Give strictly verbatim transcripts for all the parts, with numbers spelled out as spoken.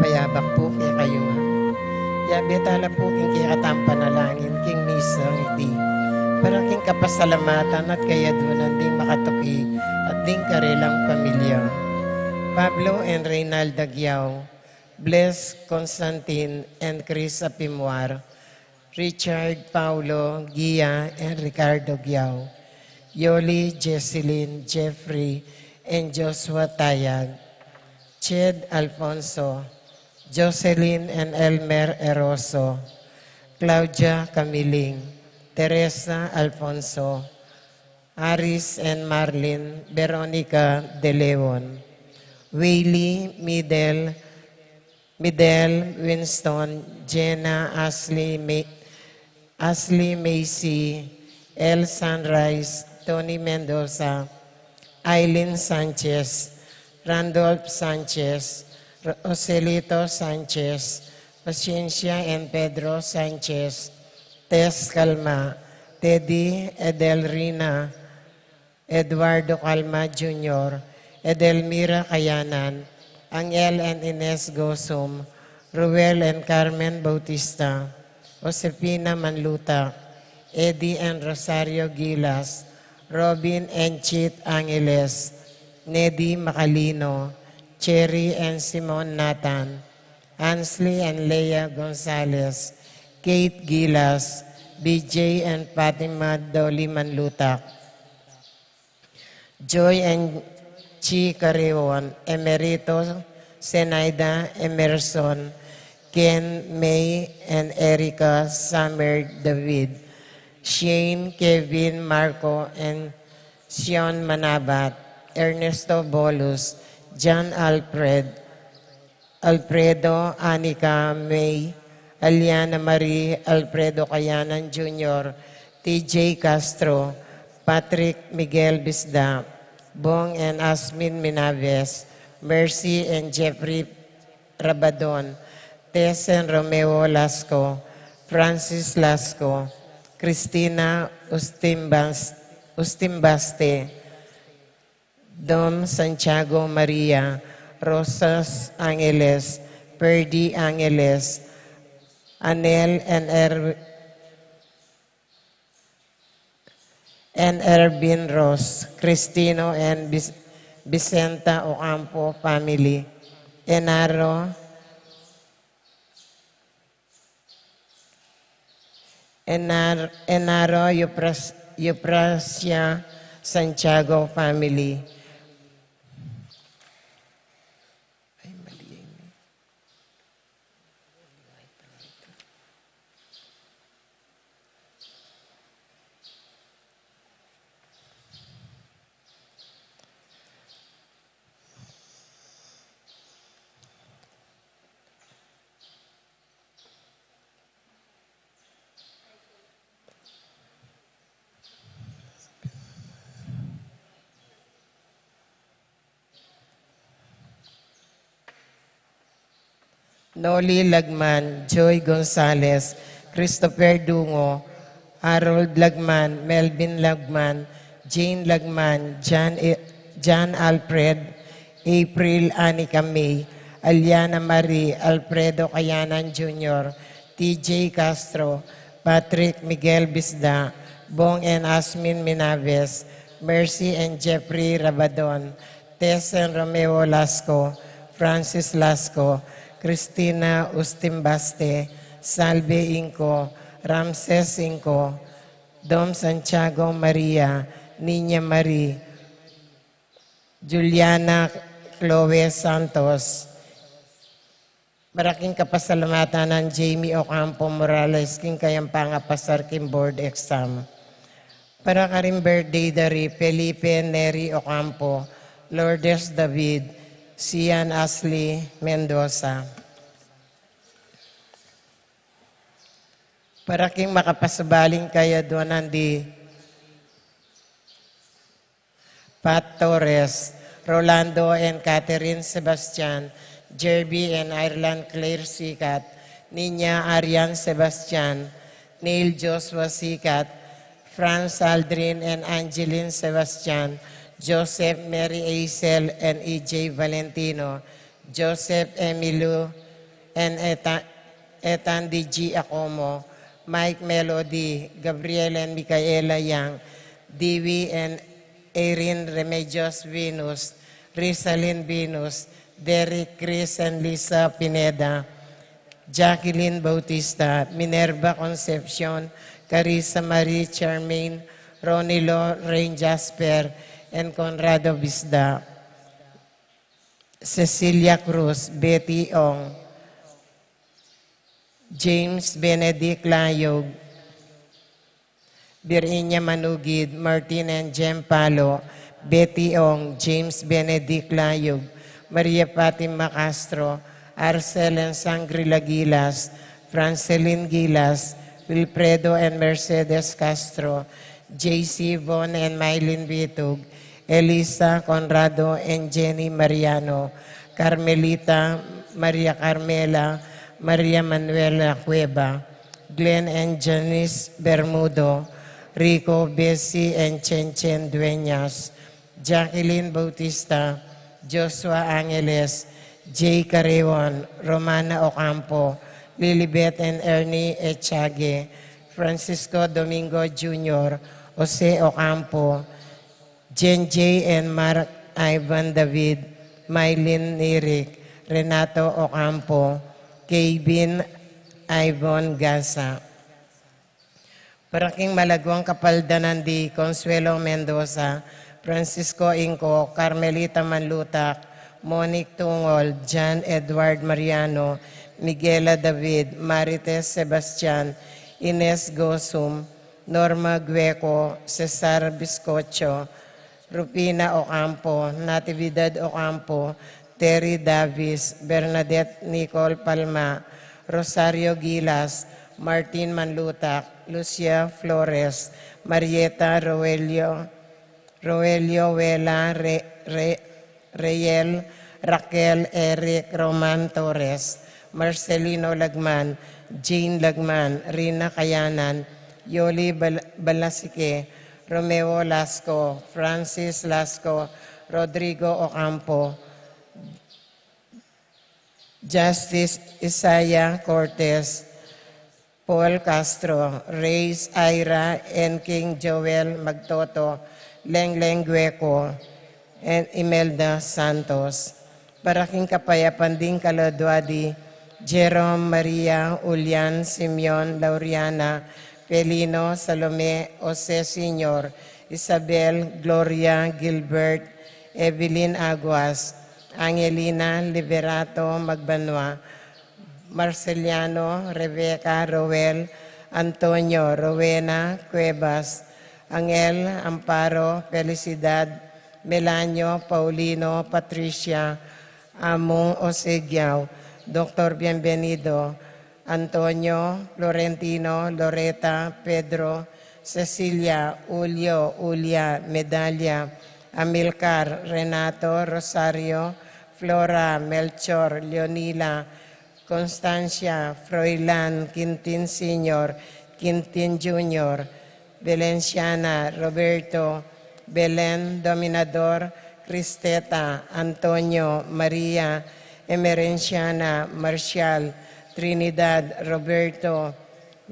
Payabak pu kekayu ngan. Yabe tala pu king kekatang panalangin king misang iti, para king kapasalamatan at kayaduanan ding makatuki at ding karelang pamilya. Pablo and Reynalda Giao, Bles, Constantine, and Chris Apimwar, Richard, Paulo, Gia, and Ricardo Giao, Yoli, Jesselyn, Jeffrey, and Joshua Tayag, Ched, Alfonso, Jocelyn and Elmer Eroso, Claudia Camiling, Teresa Alfonso, Aris and Marlin, Veronica De Leon, Waylee, Midel, Midel, Winston, Jenna, Ashley, May, Ashley, Macy, El Sunrise, Tony Mendoza, Aileen Sanchez, Randolph Sanchez, Ro-, Joselito Sanchez, Paciencia and Pedro Sanchez, Tess Calma, Teddy, Edelrina, Eduardo Calma Junior, Edelmira Kayanan, Angel and Ines Gosum, Ruel and Carmen Bautista, Josefina Manlutak, Eddie and Rosario Gilas, Robin and Chit Angeles, Nedy Macalino, Cherry and Simon Nathan, Ansley and Lea Gonzalez, Kate Gilas, B J and Fatima Dolly Manlutak, Joy and Chi Carreon, Emerito, Zenaida, Emerson, Ken, May, and Erica, Summer, David, Shane, Kevin, Marco, and Sion Manabat, Ernesto Bolus, John Alfred, Alfredo, Anika, May, Aliana Marie, Alfredo Kayanan Junior, T J Castro, Patrick Miguel Bisda, Bong and Asmin Minaves, Mercy and Jeffrey Rabadon, Tess and Romeo Lasco, Francis Lasco, Christina Ustimbas-, Ustimbaste, Dom Santiago Maria, Rosas Angeles, Perdi Angeles, Anel and Er-, and Ervin Ros, Cristino and Bis-, Vicenta Ocampo family, Enaro, Enar-, Enaro Eupras-, Euprasia Santiago family. Ay, mali yun. Noli Lagman, Joy Gonzalez, Christopher Dungo, Harold Lagman, Melvin Lagman, Jane Lagman, John E-, John Alfred, April Anika May, Aliana Marie, Alfredo Kayanan Junior, T J Castro, Patrick Miguel Bisda, Bong and Asmin Minaves, Mercy and Jeffrey Rabadon, Tess and Romeo Lasco, Francis Lasco, Christina Ustimbaste, Salve Inco, Ramses Inco, Dom Santiago Maria, Niña Marie, Juliana Chloe Santos, para king kapasalamatan nang Jamie Ocampo Morales, king kayang pangapasar king board exam. Para karing birthday da ri Felipe Neri Ocampo, Lourdes David, Sian Ashley Mendoza. Para king makapasubaling kayaduanan di Pat Torres, Rolando and Catherine Sebastian, Jerby and Ireland Claire Sikat, Nina Arian Sebastian, Neil Joshua Sikat, Franz Aldrin and Angeline Sebastian, Joseph Mary Aisel and E J Valentino, Joseph Emilio and Eta-, Ethan D G Acomo, Mike Melody, Gabriel and Micaela Yang, Dewey and Erin Remedios Venus, Rizalin Venus, Derek, Chris and Lisa Pineda, Jacqueline Bautista, Minerva Concepcion, Carissa Marie Charmaine, Ronilo Rain Jasper, and Conrado Bisda, Cecilia Cruz, Betty Ong, James Benedict Layog, Virginia Manugid, Martin and Jem Palo, Betty Ong, James Benedict Layog, Maria Fatima Castro, Arcel and Sangrila Gilas, Francelin Gilas, Wilfredo and Mercedes Castro, J C Von and Mylene Vitug, Elisa Conrado and Jenny Mariano, Carmelita, Maria Carmela, Maria Manuela Cueva, Glenn and Janice Bermudo, Rico, Bessie and Chen Chen Dueñas, Jacqueline Bautista, Joshua Angeles, Jay Careon, Romana Ocampo, Lilibet and Ernie Echage, Francisco Domingo Junior, Jose Ocampo, Jen J and Mark Ivan David, Mylene Nirik, Renato Ocampo, Kevin Ivan Gasa. Para king malaguang kapaldanan di Consuelo Mendoza, Francisco Inco, Carmelita Manlutak, Monique Tungol, John Edward Mariano, Miguela David, Marites Sebastian, Ines Gosum, Norma Gueco, Cesar Biscocho, Rufina Ocampo, Natividad Ocampo, Terry Davis, Bernadette Nicole Palma, Rosario Gilas, Martin Manlutak, Lucia Flores, Marieta Roelio, Roelio Vela, Re-, Re-, Reyel, Raquel, Eric, Roman Torres, Marcelino Lagman, Jane Lagman, Rina Kayanan, Yoli Bal-, Balasike, Romeo Lasco, Francis Lasco, Rodrigo Ocampo, Justice Isaiah Cortez, Paul Castro, Reyes Ira, and King Joel Magtoto, Leng Leng Gueco, and Imelda Santos. Para king kapayapan ding kaladua di Jerome, Maria, Julian, Simeon, Lauriana, Felino, Salome, Jose Senior, Isabel, Gloria, Gilbert, Evelyn Aguas, Angelina, Liberato Magbanua, Marceliano, Rebecca, Roel, Antonio, Rowena, Cuevas, Angel, Amparo, Felicidad, Melanio, Paulino, Patricia, Among Osegiao, Doctor Bienvenido, Antonio, Florentino, Loreta, Pedro, Cecilia, Julio, Julia, Medalia, Amilcar, Renato, Rosario, Flora, Melchor, Leonila, Constancia, Froilan, Quintin Senior, Quintin Junior, Valenciana, Roberto, Belen, Dominador, Cristeta, Antonio, Maria, Emerenciana, Marcial, Trinidad, Roberto,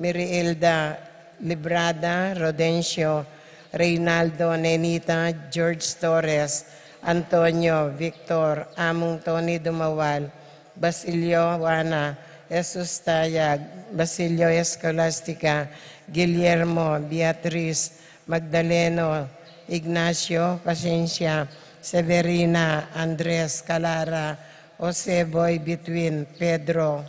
Mirielda, Librada, Rodencio, Reynaldo, Nenita, George Torres, Antonio, Victor, Among Tony Dumawal, Basilio, Juana, Jesus Tayag, Basilio, Escolastica, Guillermo, Beatriz, Magdaleno, Ignacio, Paciencia, Severina, Andres, Calara, Jose Boy, Between, Pedro,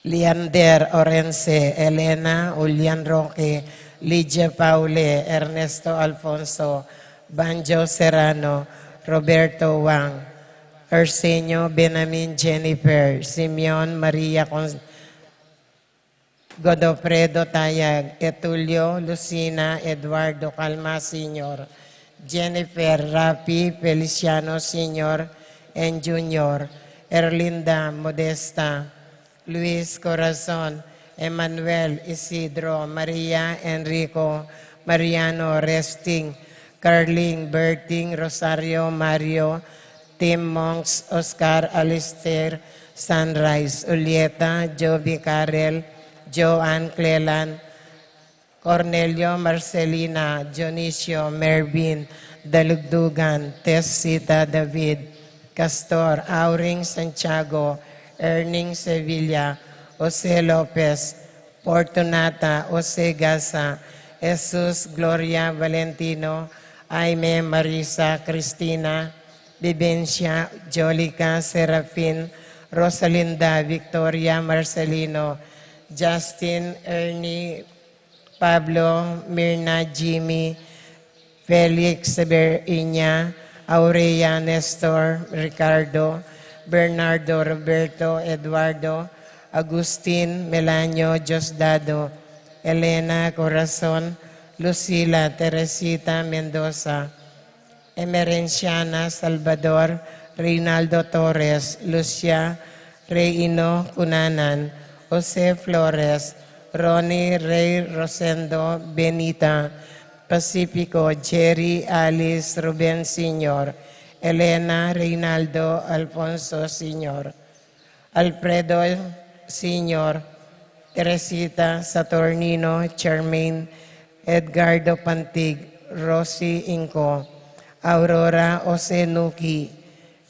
Leander, Orense, Elena, Julian Roque, Lydia Paule, Ernesto Alfonso, Banjo Serrano, Roberto Wang, Arsenio, Benamin, Jennifer, Simeon, Maria Con-, Godofredo Tayag, Etulio, Lucina, Eduardo Calma Senior, Jennifer, Rafi, Feliciano Senior and Junior, Erlinda, Modesta, Luis, Corazon, Emmanuel, Isidro, Maria, Enrico, Mariano, Resting, Carling, Berting, Rosario, Mario, Tim, Monks, Oscar, Alistair, Sunrise, Ulieta, Joby, Karel, Joanne, Clelan, Cornelio, Marcelina, Dionisio, Mervin, Dalugdugan, Tess, Sita, David, Castor, Auring, Santiago, Erning, Sevilla, Jose Lopez, Fortunata, Jose Gasa, Jesus, Gloria, Valentino, Jaime, Marisa, Cristina, Vivencia, Jolica, Serafin, Rosalinda, Victoria, Marcelino, Justin, Ernie, Pablo, Mirna, Jimmy, Felix, Severina, Aurea, Nestor, Ricardo, Bernardo, Roberto, Eduardo, Agustin, Melanio, Diosdado, Elena, Corazon, Lucila, Teresita, Mendoza, Emerenciana, Salvador, Reynaldo Torres, Lucia, Reino, Cunanan, Jose Flores, Ronnie, Rey, Rosendo, Benita, Pacifico, Jerry, Alice, Ruben Senior, Elena, Reynaldo, Alfonso Senior, Alfredo Senior, Teresita, Saturnino, Charmaine, Edgardo Pantig, Rosie Inco, Aurora, Jose Nuki,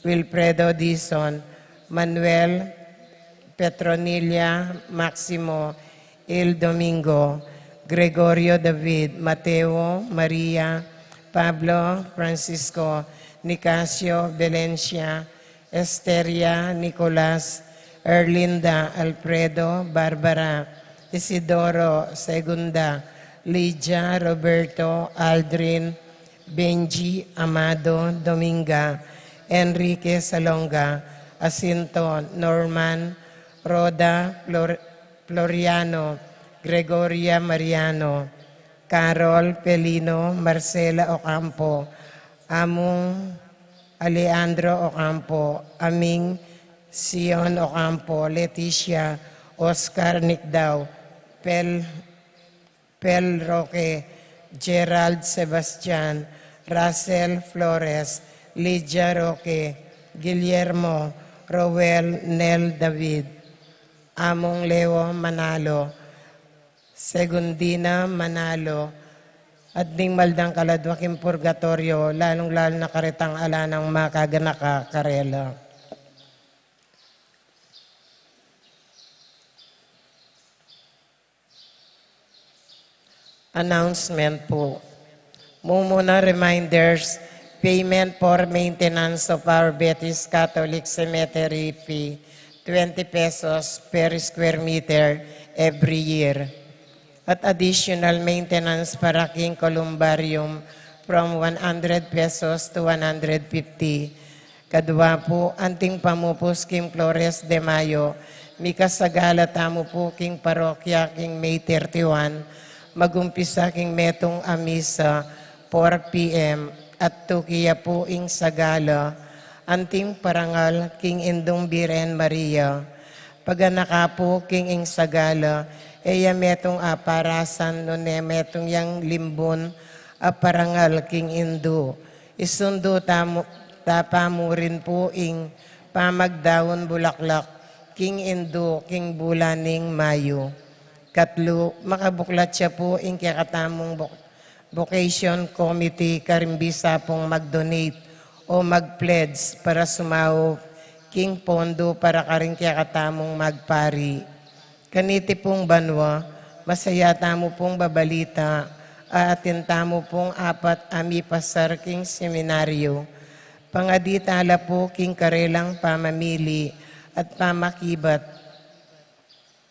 Wilfredo Dizon, Manuel, Petronilla, Maximo, Il Domingo, Gregorio, David, Mateo, Maria, Pablo, Francisco, Nicasio, Valencia, Esteria, Nicolas, Erlinda, Alfredo, Barbara, Isidoro, Segunda, Lydia, Roberto, Aldrin, Benji, Amado, Dominga, Enrique, Salonga, Jacinto, Norman, Rhoda, Flor-, Floriano, Gregoria, Mariano, Carol, Pelino, Marcela Ocampo, Among, Alejandro Ocampo, Aming, Sion Ocampo, Leticia, Oscar Nicdao, Pel, Pel Roque, Gerald Sebastian, Russell Flores, Lydia Roque, Guillermo, Roel, Nel David, Among Leo Manalo, Segundina Manalo, at ding maldang kaladwa king purgatoryo, lalung-lalu na karetang ala nang makaganaka karela. Announcement po. Mumuna reminders, payment for maintenance of our Betis Catholic Cemetery fee, twenty pesos per square meter every year. At additional maintenance para king columbarium from one hundred pesos to one hundred fifty. Kadwa pu, anting pamupus king Flores de Mayo, mikasagala tamu pu king parokya king May thirty-one, magumpisa king metung a misa, four P M, at tuki ya pu ing sagala, anting parangal king Indung Birhen Maria. Paganaka pu king ing sagala, e ya metung a parasan nune metung yang limbun a parangal king Indu. Isundu tamu, ta pa mu rin pu ing pamagdaun bulaklak king Indu king bulan ning Mayu. Katlu, makabuklat ya pu ing kekatamung bok-, vocation committee karing bisa pung mag-donate o mag-pledge para sumaup king pondo para karing kekatamung magpari. Kaniti pung banua, masaya tamu pung babalita, a atin tamu pung apat a mipasar king seminaryo. Pangadi tala pu king karelang pamamili at pamakibat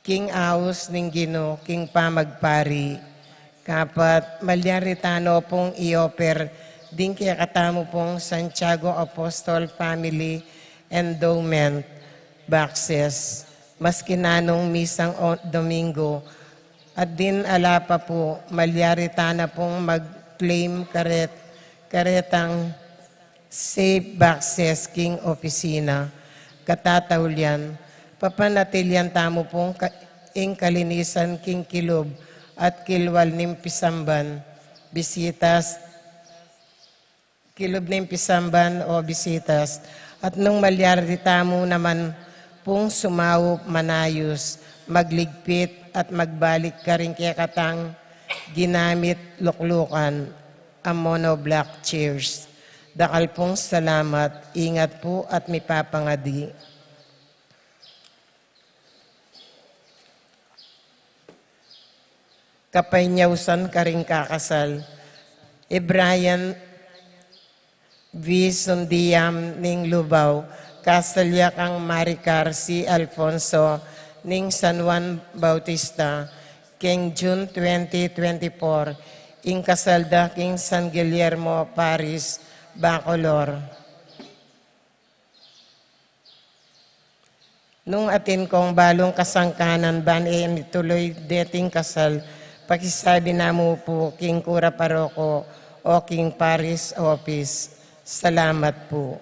king aus ning Ginu king pamagpari. Kapat, malyari tano pung i-offer ding kekatamu pung Santiago Apostol Family Endowment boxes. Maski nanung misang o-, Domingo, at din ala pa pu, malyari tana pung mag-claim karet-, karetang safe boxes king opisina. Katataulian, papanatilyan tamu pung ka-, ing kalinisan king kilub at kilwal ning pisamban, bisitas, kilub ning pisamban o bisitas, at nung malyari tamu naman pung sumaup manayus, magligpit at magbalik karing kekatang ginamit luklukan, a monoblock chairs. Dakal pung salamat, ingat pu at mipapangadi. Kapainyausan karing kakasal. I Brian V Sundiam ning Lubao, kasal ya kang Maricar C Alfonso ning San Juan Bautista, keng June twenty twenty-four, ing kasal da king San Guillermo Parish, Bacolor. Nung atin kong balung kasangkanan ban e mituluy deting kasal, pakisabi na mu pu king kura paroko o king parish office. Salamat pu.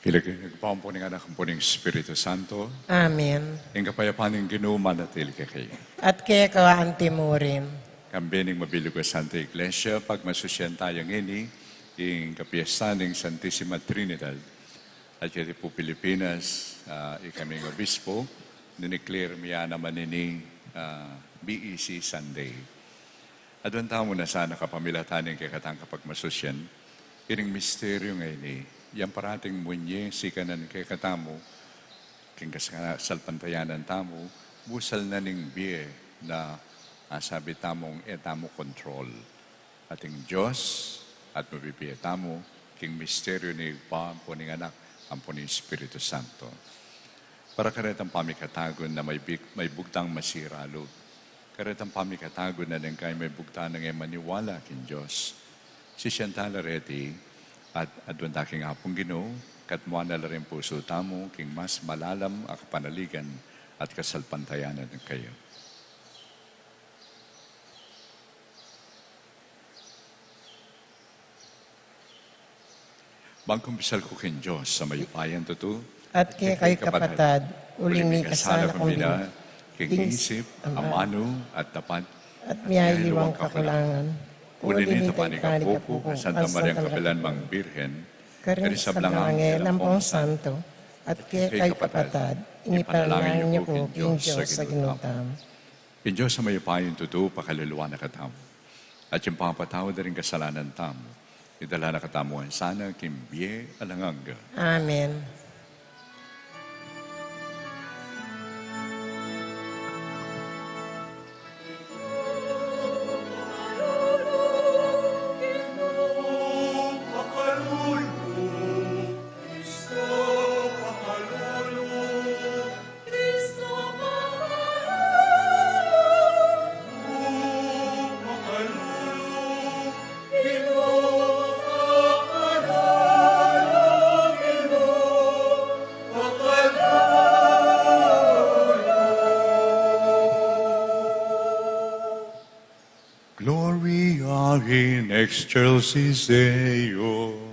King lagyu ning Ibpa, ampo ning Anak, ampo ning Espiritu Santo. Amen. Ing kapayapan ning Ginu manatili kekayu. At keka antimurin. Kambe ning mabilug a Santa Iglesia, pagmasusyan tayu ngeni ing kapiestan ning Santisima Trinidad. At keti pu Pilipinas, ah, ikaming obispo, diniklir mi ya naman ini, ah, B E C Sunday. Aduan tamu na sana kapamilatan ning kekatang kapagmasusyan, ining misteryu ngeni, yang parating munye sikanan kekatamu, king kasalpantayanan tamu, busal na ning bie na asabi tamung e tamu kontrol. Ating Dios, at mabibie tamu, king misteryu ning Ibpa, ampo ning Anak, ampo ning Espiritu Santo. Para karetang pamikatagun na may big-, may bugtang masira lub. Karetang pamikatagun na neng kay may bugtang nang e maniwala king Dios. Sisian tala reti, at aduan ta king Apung Ginu, katmuan na la ring pusu tamu, king mas malalam a kapanaligan at kasalpantayanan kaya. Bang kumpisal ku king Dios a mayupayang tutu, at kekayu kapatad, uling mikasala kung bina, king isip, amanu, at dapat, at miyaliwang kakulangan. Uli nita panigapu ku, Santa Maria, kapilan mang Birhen, karing sablang anghel ampong santo, at kekayu kapatad, ipanalangin yu ku king Dios a Ginu tamu. Ing Dios a mayupayang tutu, pakaluluan na katamu. At ing pamapatawad da ring kasalanan tamu, idala na katamu ngan sana king bie alang angga. Amen. Gloria in excelsis Deo.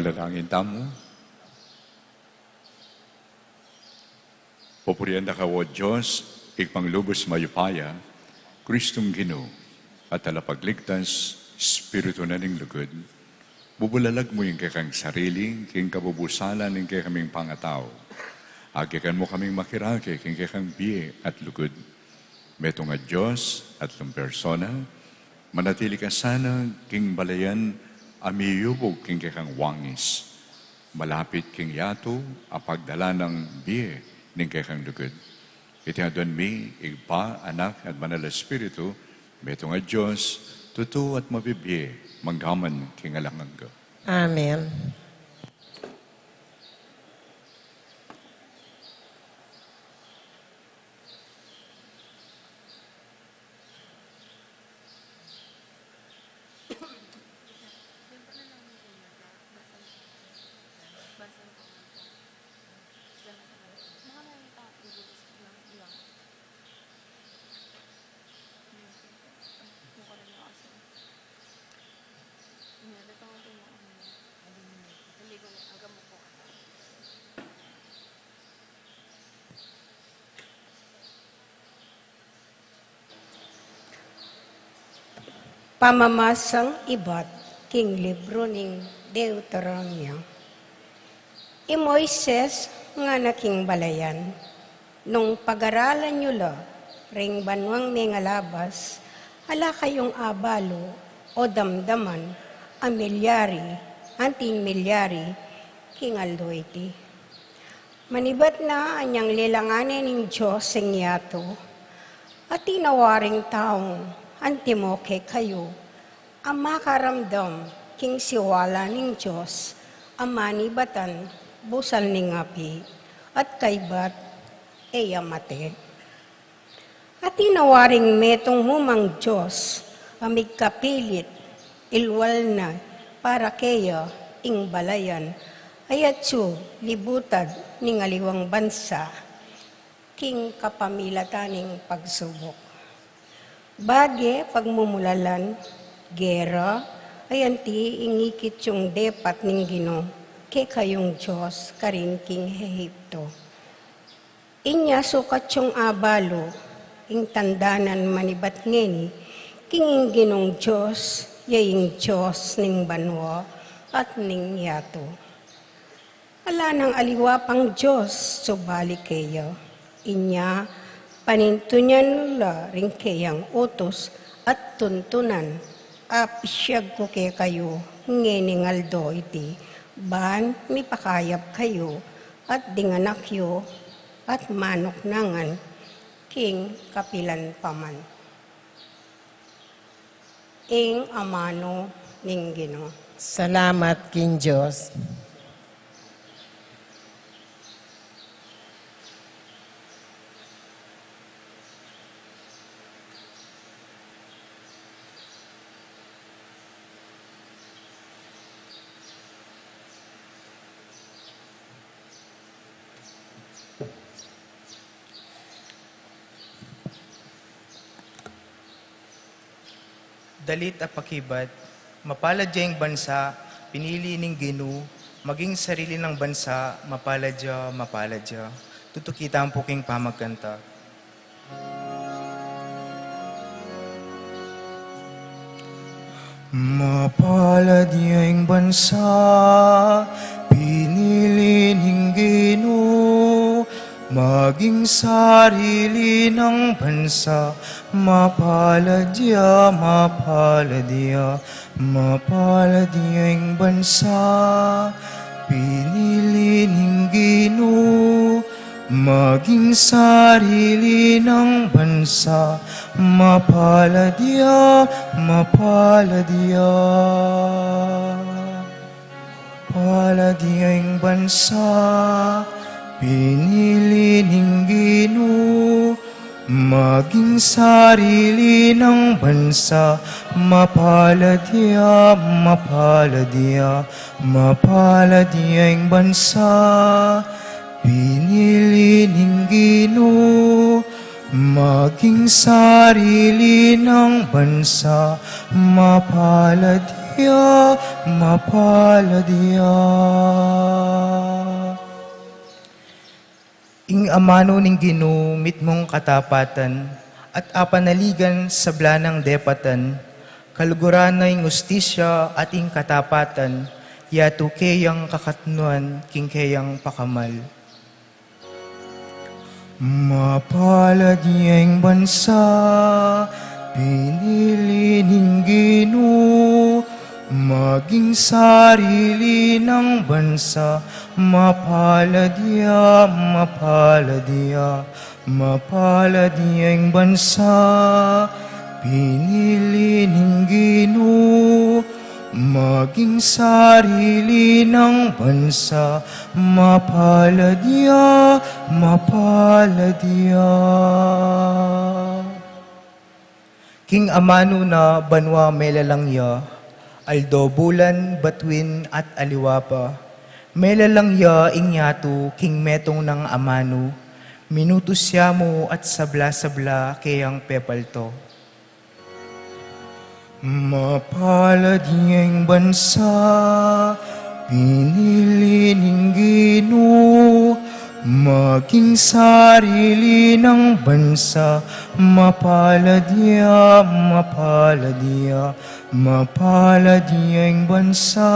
Dalangin tamu. Pupurian da ka, O Dios, Ibpang lubus mayupaya, Kristong Ginu, at Talapagligtas, Espiritu na ning lugud. Bubulalag mu ing kekang sarili king kabubusalan ning kekaming pangatau. Agyakan mu kaming makirake king kekang bie at lugud. Metung a Dios, atlung persona, manatili ka sana king balayan a miyubug king kekang wangis, malapit king yatu a pagdalan ning bie ning kekang lugud. Iti aduan mi, Ibpa, Anak, at Banal a Espiritu, metung a Dios, tutu at mabibie, mangga man king alang angga. Amen. Pamamasang ibat king libru ning Deuteronomio. I Moises ngana king balayan, nung pagaralan yu la ring banuang mengalabas, ala kayung abalu o damdaman a milyari anting milyari king aldo iti. Manibat na anyang lelangan ne ning Dios ing yatu, atin a waring taung antimo kekayu a makaramdam king siwala ning Dios a manibatan busal ning api at kaybat e ya mate. Atin a waring metung mumang dios a migkapilit, ilwal na para keya ing balayan a yatsu libutad ning aliwang bansa king kapamilatan ning pagsubuk. Bage, pagmumulalan, gera, ayanti ing ikit yung depat ning Ginu kekayung Dios karin king Ehipto. Inya sukat yung abalu, ing tandanan manibat ngeni, king ing Ginung Dios, ya ing Dios ning banua at ning yatu. Ala nang aliwa pang Dios subali keya. Inya, panintunan yu la ring keyang utus at tuntunan, a pisiag ku kekayu ngening aldo iti, ban mipakayap kayu at ding anak yu at manuknangan king kapilan pa man. Ing amanu ning Ginu. Salamat king Dios. Dalit a pakibat, mapalad ya ing bansa pinili ning Ginu, maging sarili nang bansa, mapalad ya, mapalad ya. Tutuki tamu pu king pamagkanta. Mapalad ya ing bansa pinili ning Ginu, maging sarili nang bansa, mapalad ya, mapalad ya, mapalad ya ing bansa pinili ning Ginu, maging sarili nang bansa, mapalad ya, mapalad ya. Palad ya ing bansa pinili ning Ginu, maging sarili nang bansa, mapalad ya, mapalad ya, mapalad ya ing bansa pinili ning Ginu, maging sarili nang bansa, mapalad Mapalad ya. Ing amanu ning Ginu mitmung katapatan, at apanaligan sabla nang depatan, kaluguran na ing ustisya at ing katapatan, yatu keyang kakatnuan king keyang pakamal. Mapalad ya ing bansa pinili ning Ginu, maging sarili nang bansa. Mapalad ya, mapalad ya, mapalad ya ing bansa pinili ning Ginu, maging sarili nang bansa. Mapalad ya, mapalad ya. King amanu na banua melalang ya, aldo, bulan, batuin, at aliwa pa. Melalang ya ing yatu king metung nang amanu, minutus ya mu at sabla-sabla keyang pepalto. Mapalad ya ing bansa pinili ning Ginu, maging sarili nang bansa. Mapalad ya, mapalad ya, mapalad ya ing bansa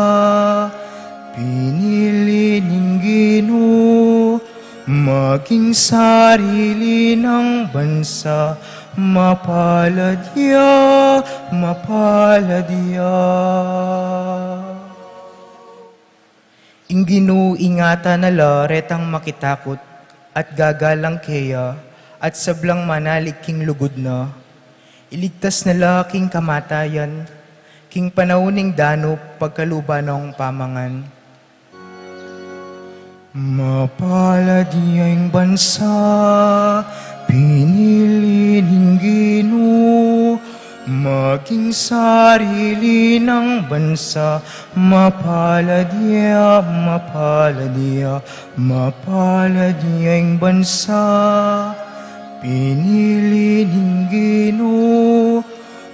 pinili ning Ginu, maging sarili nang bansa. Mapalad ya, mapalad ya. Ing Ginu ingatan na la retang makitakut at gagalang keya, at sablang manalig king lugud na. Iligtas na la king kamatayan, king panaun ning danup pagkaluban nong pamangan. Mapalad ya ing bansa pinili ning Ginu, maging sarili nang bansa. Mapalad ya, mapalad ya, mapalad ya ing bansa pinili ning Ginu,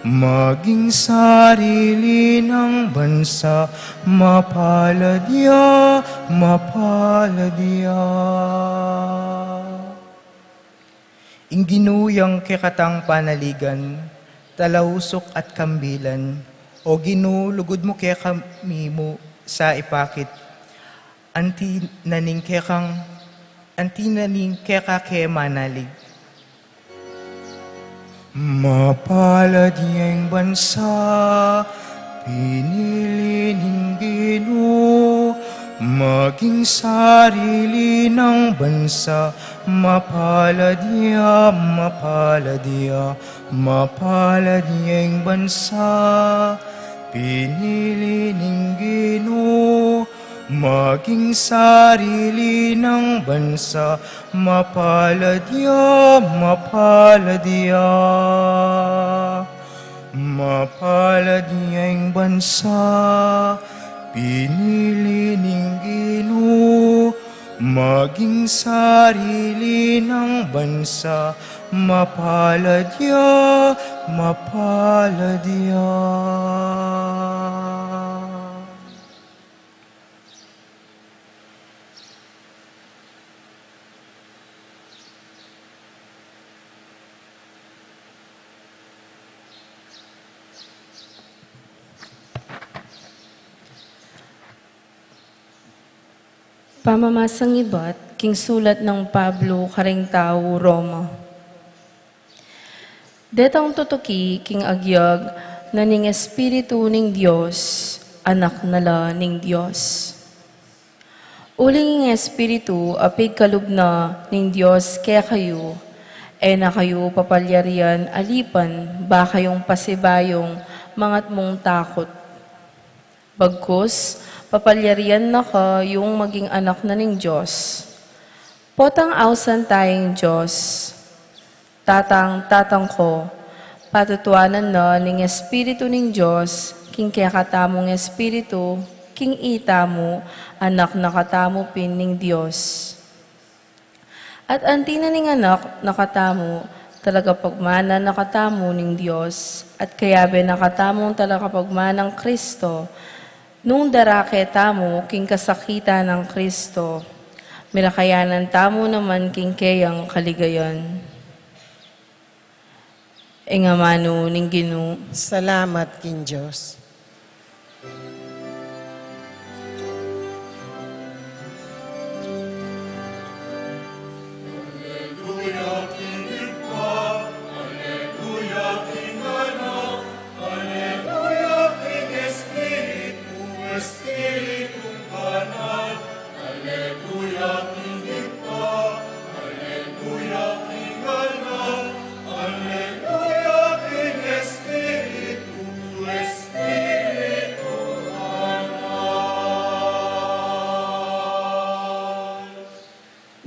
maging sarili nang bansa. Mapalad ya, mapalad ya. Ing Ginu yang kekatang panaligan, talausuk at kambilan. O Ginu, lugud mu kekami mu sa ipakit. Anti na ning kekang, anti na ning keka ke manalig. Mapalad ya ing bansa pinili ning Ginu, maging sarili nang bansa. Mapalad ya, mapalad ya, mapalad ya ing bansa pinili ning Ginu, maging sarili nang bansa. Mapalad ya, mapalad ya, mapalad ya ing bansa pinili ning Ginu, maging sarili nang bansa. Mapalad ya, mapalad ya. Pamamasang ibat king sulat nang Pablo karing tau Roma. Detang tutuki king agyag na ning Espiritu ning Dios, anak na la ning Dios. Uling ing Espiritu a pigkalub na ning Dios kekayu, e na kayu papalyarian alipan ba kayung pasibayung mangatmung takut. Bagkus, papalyarian na kayung maging anak na ning Dios. Potang ausan taya ing Dios. Tatang, tatang ko, patutuanan na ning Espiritu ning Dios king kekatamung espiritu, king itamu, anak na katamu pin ning Dios. At anti na ning anak na katamu, Talagapagmana na katamu ning Dios, at kayabe na katamung talagapagmanang Kristo, nung darake tamu king kasakitan nang Kristo, milakayanan tamu naman king keyang kaligayan. Ing amanu ning Ginu. Salamat king Dios.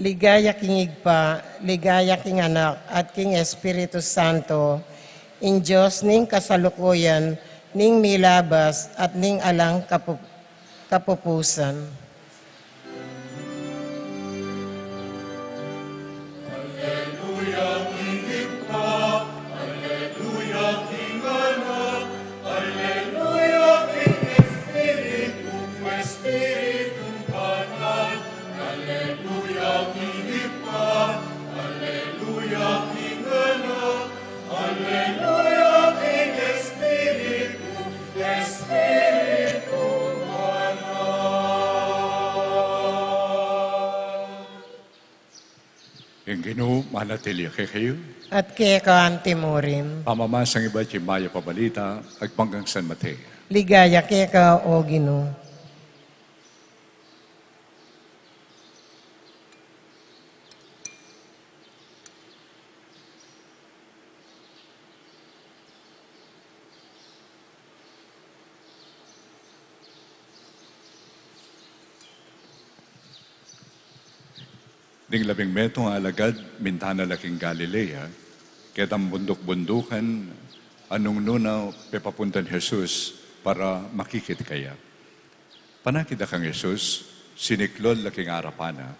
Ligaya king Ibpa, ligaya king Anak, at king Espiritu Santo, ing Dios ning kasalukuyan, ning milabas, at ning alang kapu-, kapupusan. Ing Ginu manatili ya kekayu. At keka antimurin. Pamamasang ibat king Mayap a Balita agpang kang San Mateo. Ligaya keka, O Ginu. Ding labing metung a alagad, minta na la king Galilea, ketang bunduk-bundukan, a nung nu na pepapuntan Jesus para makikit kaya. Panakit da kang Jesus, siniklod la king arapan na,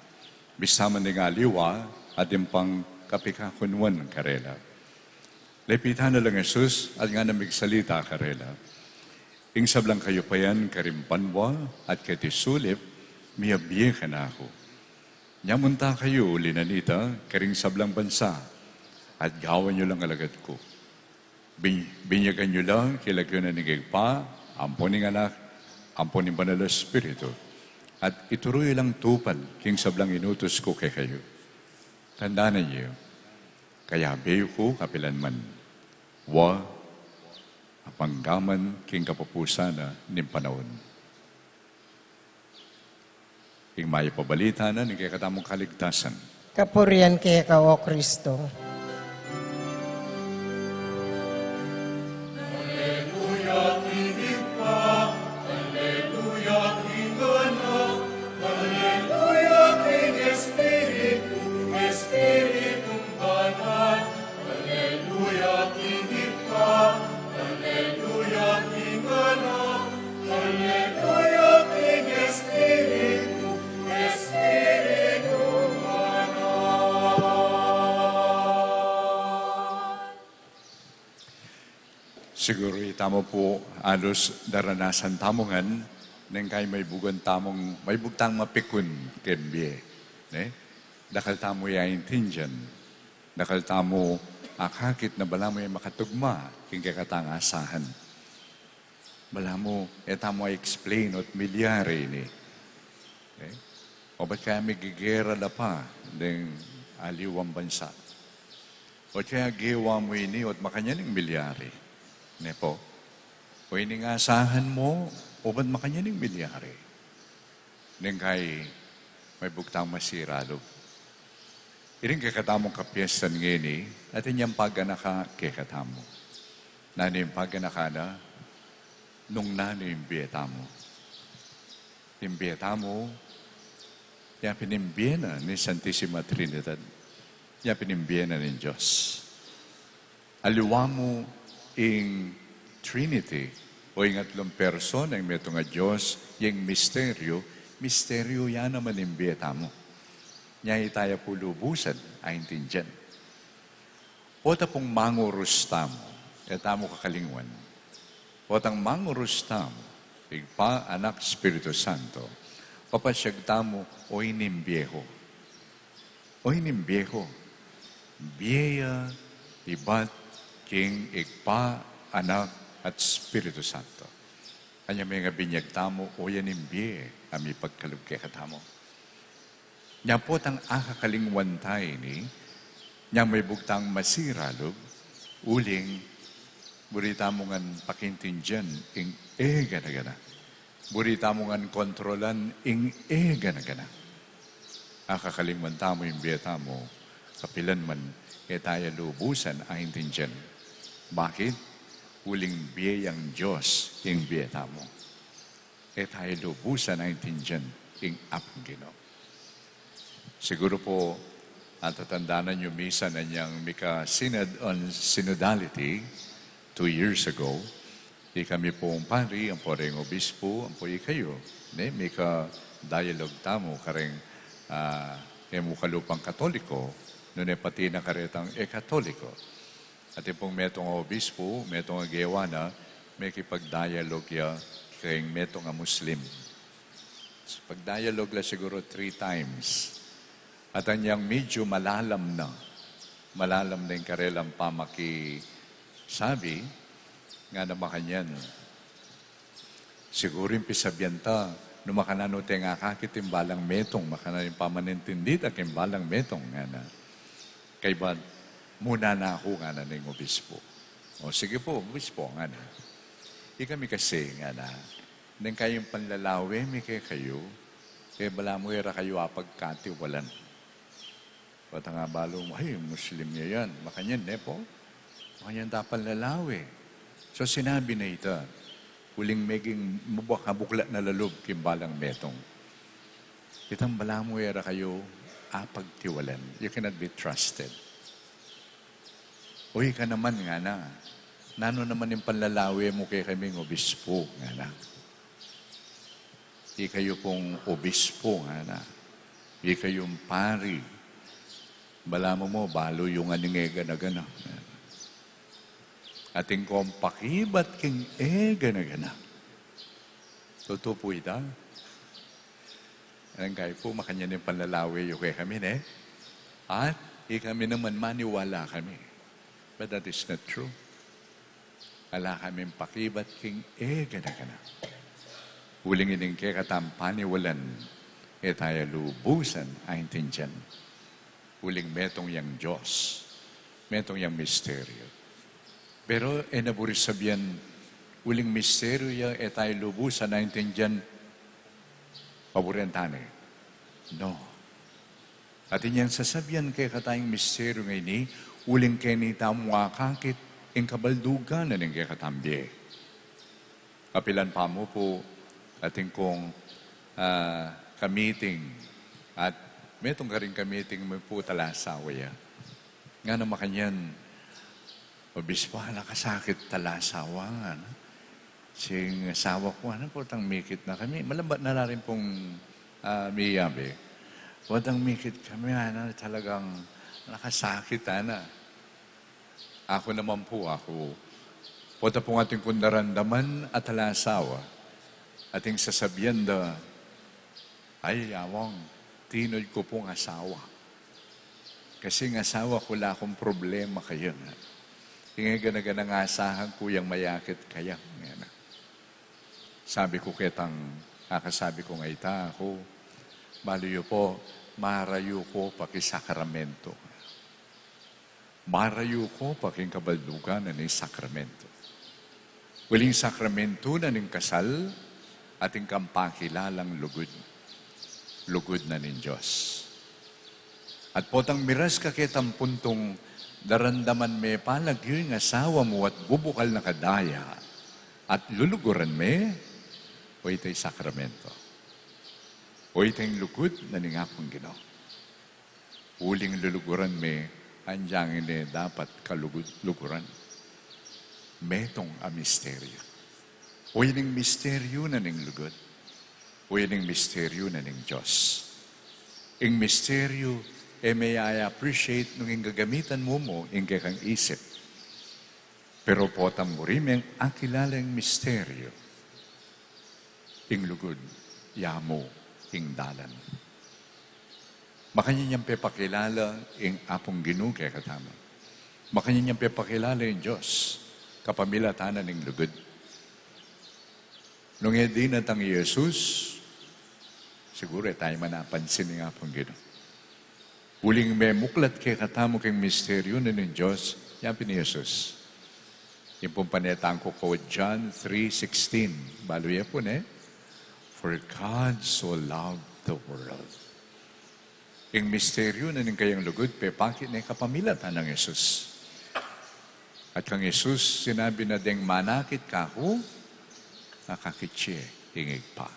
misaman ding aliwa, at ding pangkapikakunuan karela. Lepitan na lang Jesus, at ngana migsalita karela. Ing sablang kayupayan karing banua, at keti sulip, miyabie kanaku. Nya munta kayu, uli na nita, karing sablang bansa, at gawan yu lang alagad ku. Bin-, binyagan yu la king lagyu na ning Ibpa, ampo ning Anak, ampo ning Banal a Espiritu, at ituru yu lang tupad king sablang inutus ku kekayu. Tandanan yu, kayabe yu ku kapilan man, wa, apang gaman king kapupusan na ning panaun. Ing Mayap a Balita na ning kekatamung kaligtasan. Kapurian keka, O Kristo. Aleluya, king Ibpa, aleluya, king Anak, aleluya, king Espiritu, Espiritu Banal. Siguru itamu pu alus daranasan tamu ngan, neng kai maibug tamung, maibug tang mapikun keng bie, ne? Dakal tamu ya aintindian. Dakal tamu akakit na balamu e makatugma king kekatang asahan. Balamu e tamu a-explain ot milyari ini. Okay? O bat kaya migigera la pa deng aliwang bansa. O kaya gewa mu ini ot makanyan ing milyari. Ne pu? O ining asahan mu, o bat makanyan ing milyari. Neng kai maibug tang masira lub. Ining kekatamung kapiestan ngeni, atin yang paganaka kekatamu. Nanu ing paganaka na, nung nanu ing bie tamu. Ing bie tamu, ya pin ing bie na ning Santisima Trinidad. Ya pin ing bie na ning Dios. Aliwa mu ing Trinity, o ing atlung persona ning metung a Dios, ya ing misteryu, misteryu ya naman ing bie tamu. Nya e taya pu lubusan aintindian. Pota pung mangurus tamu, e tamu kakalingwan. Potang mangurus tamu, Ibpa, Anak, Espiritu Santo, papasyag tamu, o ining bie ku. O ining bie ku. Bie ya ibat king Ibpa, Anak, at Espiritu Santo. Anya me nga binyag tamu, o ya ing bie a mipagkalub kekatamu. Nya potang akakalingwan ta ini, nya mebuk tang masira lub, uling buri tamu ngan pakintindian ing e gana-gana. Buri tamu ngan kontrolan ing e gana-gana. Akakalingwan tamu ing bie tamu, kapilan man e ta ya lubusan aintindian. Bakit? Uling bie yang Dios ing bie tamu. E ta ya lubusan aintindian ing Apung Ginu. Siguru pu, atatandanan yu misan anyang mika-synod on synodality two years ago, ikami pung pari, ampo reng obispu, ampo ikayu, ne, mika-dialogue tamu kareng, ah, e mu kalupang Katoliko, nune pati na karetang e Katoliko. Atin pung metung a obispu, metung a gewa na, mekipag-dialogue ya keng metung a Muslim. Pag-dialogue la siguru three times. At anyang medyu malalam na, malalam na ing karelang pamakisabi, ngana makanyan, siguru ing pisabian ta, nu makananu teng akakit king balang metung, makananu ing pamanintindi ta king balang metung, ngana. Kaybat, muna na ku, ngana ning obispu. O, sige pu, obispu, ngana. Ikami kasi, ngana, neng kayung panlalawe mi kekayu, e balamu e ra kayu apagkatiwalan. Potang abalu mu, ay, Muslim ya yan. Makanyan, ne pu? Makanyan ta panlalawe. So, sinabi na ita, uling meging mubuk-, mabuklat na la lub king balang metung. Itang balamu e ra kayu apagtiwalan. You cannot be trusted. O ika naman, ngana, nanu naman ing panlalawe mu kekaming obispu, ngana. Ikayu pung obispu, ngana. Ikayung pari. Balamu mu, balu yu ngan ing e gana-gana. Atin kong pakibat king e gana-gana. Tutu pu ita? Ngana, kaya pu, makanyan ing panlalawe yu kekami, ne? At ikami naman maniwala kami. But that is not true. Ala kaming pakibat king e gana-gana. Uling ining kekatang paniwalan, e ta ya lubusan aintindian. Uling metung yang Dios, metung yang misteryu. Pero e na buri sabian, uling misteryu ya, e ta ya lubusan aintindian, paburen ta ne. No. Atin yang sasabian kekatang misteryu ngeni, uling keni tamu akakit ing kabaldugan na ning kekatang bie. Kapilan pa mu pu, atin kung, ah, ka-meeting, at metung karing ka-meeting mi pu talasawa ya. Ngana makanyan, obispu, ala kasakit talasawa, ngana. Sing asawa ku, ngana, potang mikit na kami. Malambat na la rin pung, ah, miyabe. Potang mikit kami, ngana, talagang ala kasakit, ngana. Aku naman pu, aku. Pota pung atin kung daramdaman a talasawa, atin sasabian da, ay, Among, tinud ku pung asawa. Kasi ing asawa ku ala kung problema kaya, ngana. Ing e gana-gana ing asahan ku yang mayakit kaya, ngana. Sabi ku ketang, akasabi kung ita, aku, balu yu pu, marayu ku pa king sakramentu. Marayu ku pa king kabaldugan na ning sakramentu. Uling sakramentu na ning kasal, atin kang pakilalang lugud. Lugud na ning Dios. At potang miras ka ketang puntung daramdaman me pa lagyu ing asawa mu at bubukal na ka daya, at luluguran me, o ita ing sakramentu. O ita ing lugud na ning Apung Ginu. Uling luluguran me, anyang ini dapat kalugud-luguran. Metung a misteryu. O ining misteryu na ning lugud. O ining misteryu na ning Dios. Ing misteryu E me ya appreciate nung ing gagamitan mu mu ing kekang isip. Pero potang buri meng akilala ing misteryo, ing lugud, ya mu ing dalan. Makanyan yang pepakilala ing Apung Ginu kekatamu. Makanyan yang pepakilala ing Dios kapamilatan ning lugud. Nung e dinatang i Jesus, siguru e taya man apansin ing Apung Ginu. Uling memuklat kekatamu king misteryu na ning Dios, yapin i Jesus. Ing pung panetang ku, John three sixteen. Balu ye pu, ne? "For God so loved the world." Ing misteryu na ning kayang lugud, pepakit ne kapamilatan nang Jesus. At kang Jesus sinabi na, "Deng manakit kaku, akakit ye ing Ibpa."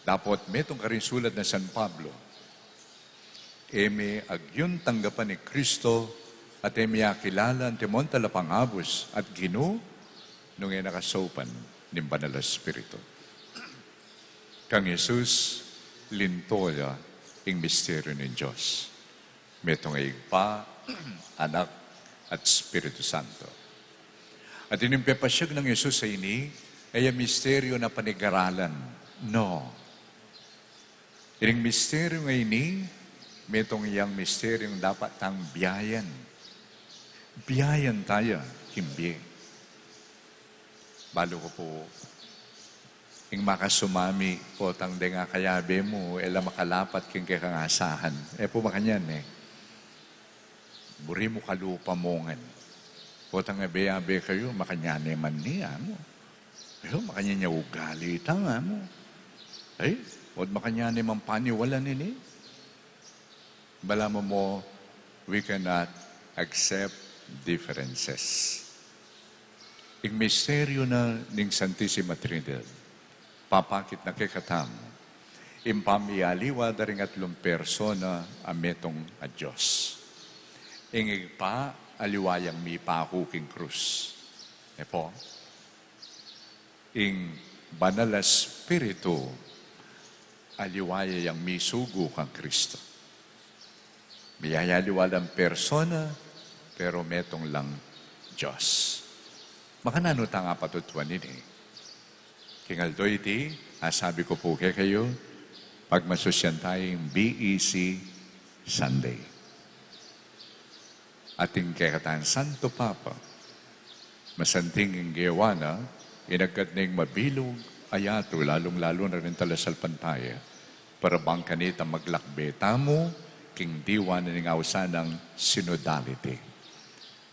Dapot metung karing sulat nang San Pablo, e me agyung tanggapan i Kristo, at e me akilala antimong talapangabus at Ginu, nung e na kasaupan ning Banal a Espiritu. Kang Jesus, linto ya ing misteryu ning Dios. Metung a Ibpa, Anak, at Espiritu Santo. At ining pepasyag nang Jesus a ini, e ya misteryu na panigaralan. No. Ining misteryu a ini, metung yang misteryung dapat tang biayan. Biayan taya king bie. Balu ku pu, ing makasumami, potang deng akayabe mu, e la makalapat king kekang asahan. E pu makanyan, e. Buri mu kalupa mu ngan. Potang abe-abe kayu, makanyan ne man ini, amu. Ayu, makanyan ya ugali tang, amu. Ay, ot makanyan ne man paniwalan ini. Balamu mu, we cannot accept differences. Ing misteryu na ning Santisima Trinidad, papakit na kekatamu ing pamialiwa da ring atlung persona a metung a Dios. Ing Ibpa, aliwa yang mipaku king krus. E pu? Ing Banal a Espiritu, aliwa ya yang misugu kang Kristo. Miyayaliwa lang persona, pero metung lang Dios. Makananu tang apatutuan ini? King aldo iti, asabi ku pu kekayu, pagmasusyan taya ing B E C Sunday. At ing kekatang Santo Papa, masanting ing gewa na, inagad na ing mabilug a yatu, lalung-lalu na ring talasalpantaya, para bang kanita maglakbe tamu king diwa na ning ausan nang synodality.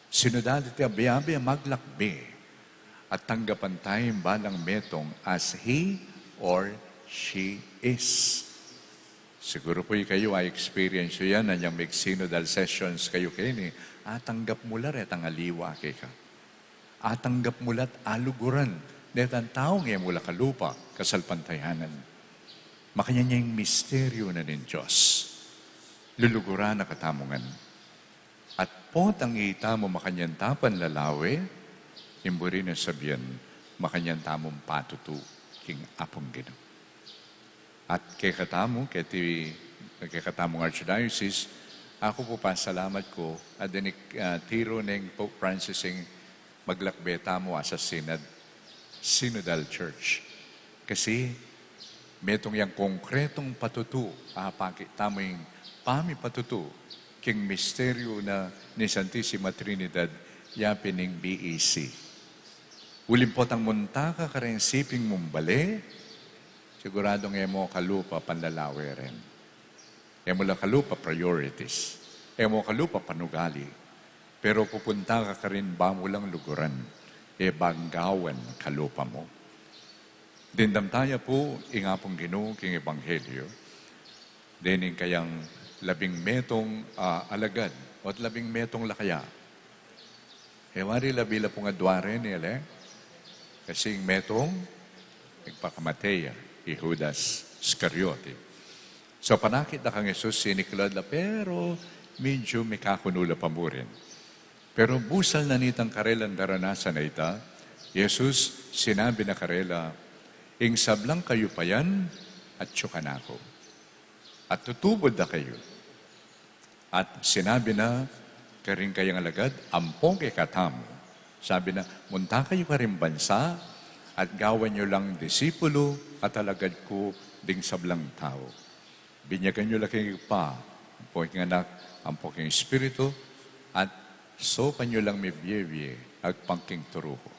Synodality, abe-abe a maglakbe at tanggapan taya ing balang metung as he or she is. Siguru pu ikayu a-experience yu yan, anyang mig-synodal sessions kayu keni, atanggap mu la retang aliwa keka. Atanggap mu la't aluguran detang taung e mu la kalupa, kasalpantayanan. Makanyan ya ing misteryu na ning Dios. Luluguran na katamu ngan. At potang itamu makanyan ta panlalawe, ing buri nang sabian, makanyan tamung patutu king Apung Ginu. At kekatamu, keti, kekatamung Archdiocese, aku pu pasalamat ku, at dinik, ah, tiru neng Pope Francis ing maglakbe tamu as a synod, synodal church. Kasi, metung yang konkretong patutu, apakit tamu ing pamipatutu king misteryu na ning Santisima Trinidad, yapin ing B E C. Uling potang munta ka kareng siping mung bale, siguradung e mu kalupa panlalawe ren. E mu la kalupa priorities. E mu kalupa panugali. Pero pupunta ka karin ba mu lang luguran, e bang gawan kalupa mu. Dimdam taya pu ing Apung Ginu king Ebanghelyo, dening kayang labing metung, ah, alagad, o't labing metung la kaya. E wari labi la pung adwa reni, ele? Kasi ing metung, migpakamate ya, i Judas Iscariote. So, panakit da kang Jesus, siniklad la, pero medyu mikakunu la pa mu rin. Pero busal na nitang karelang daranasan a ita, Jesus, sinabi na karela, "Ing sablang kayupayan, atyu kanaku. At tutubud da kayu." At sinabi na karing kayang alagad, "Ampo kekatamu." Sabi na, "Munta kayu karing bansa at gawan yu lang disipulu at alagad ku ding sablang tau. Binyagan yu la king Ibpa, ampo king Anak, ampo king Espiritu, at saupan yu lang mibie-bie agpang king turu ku.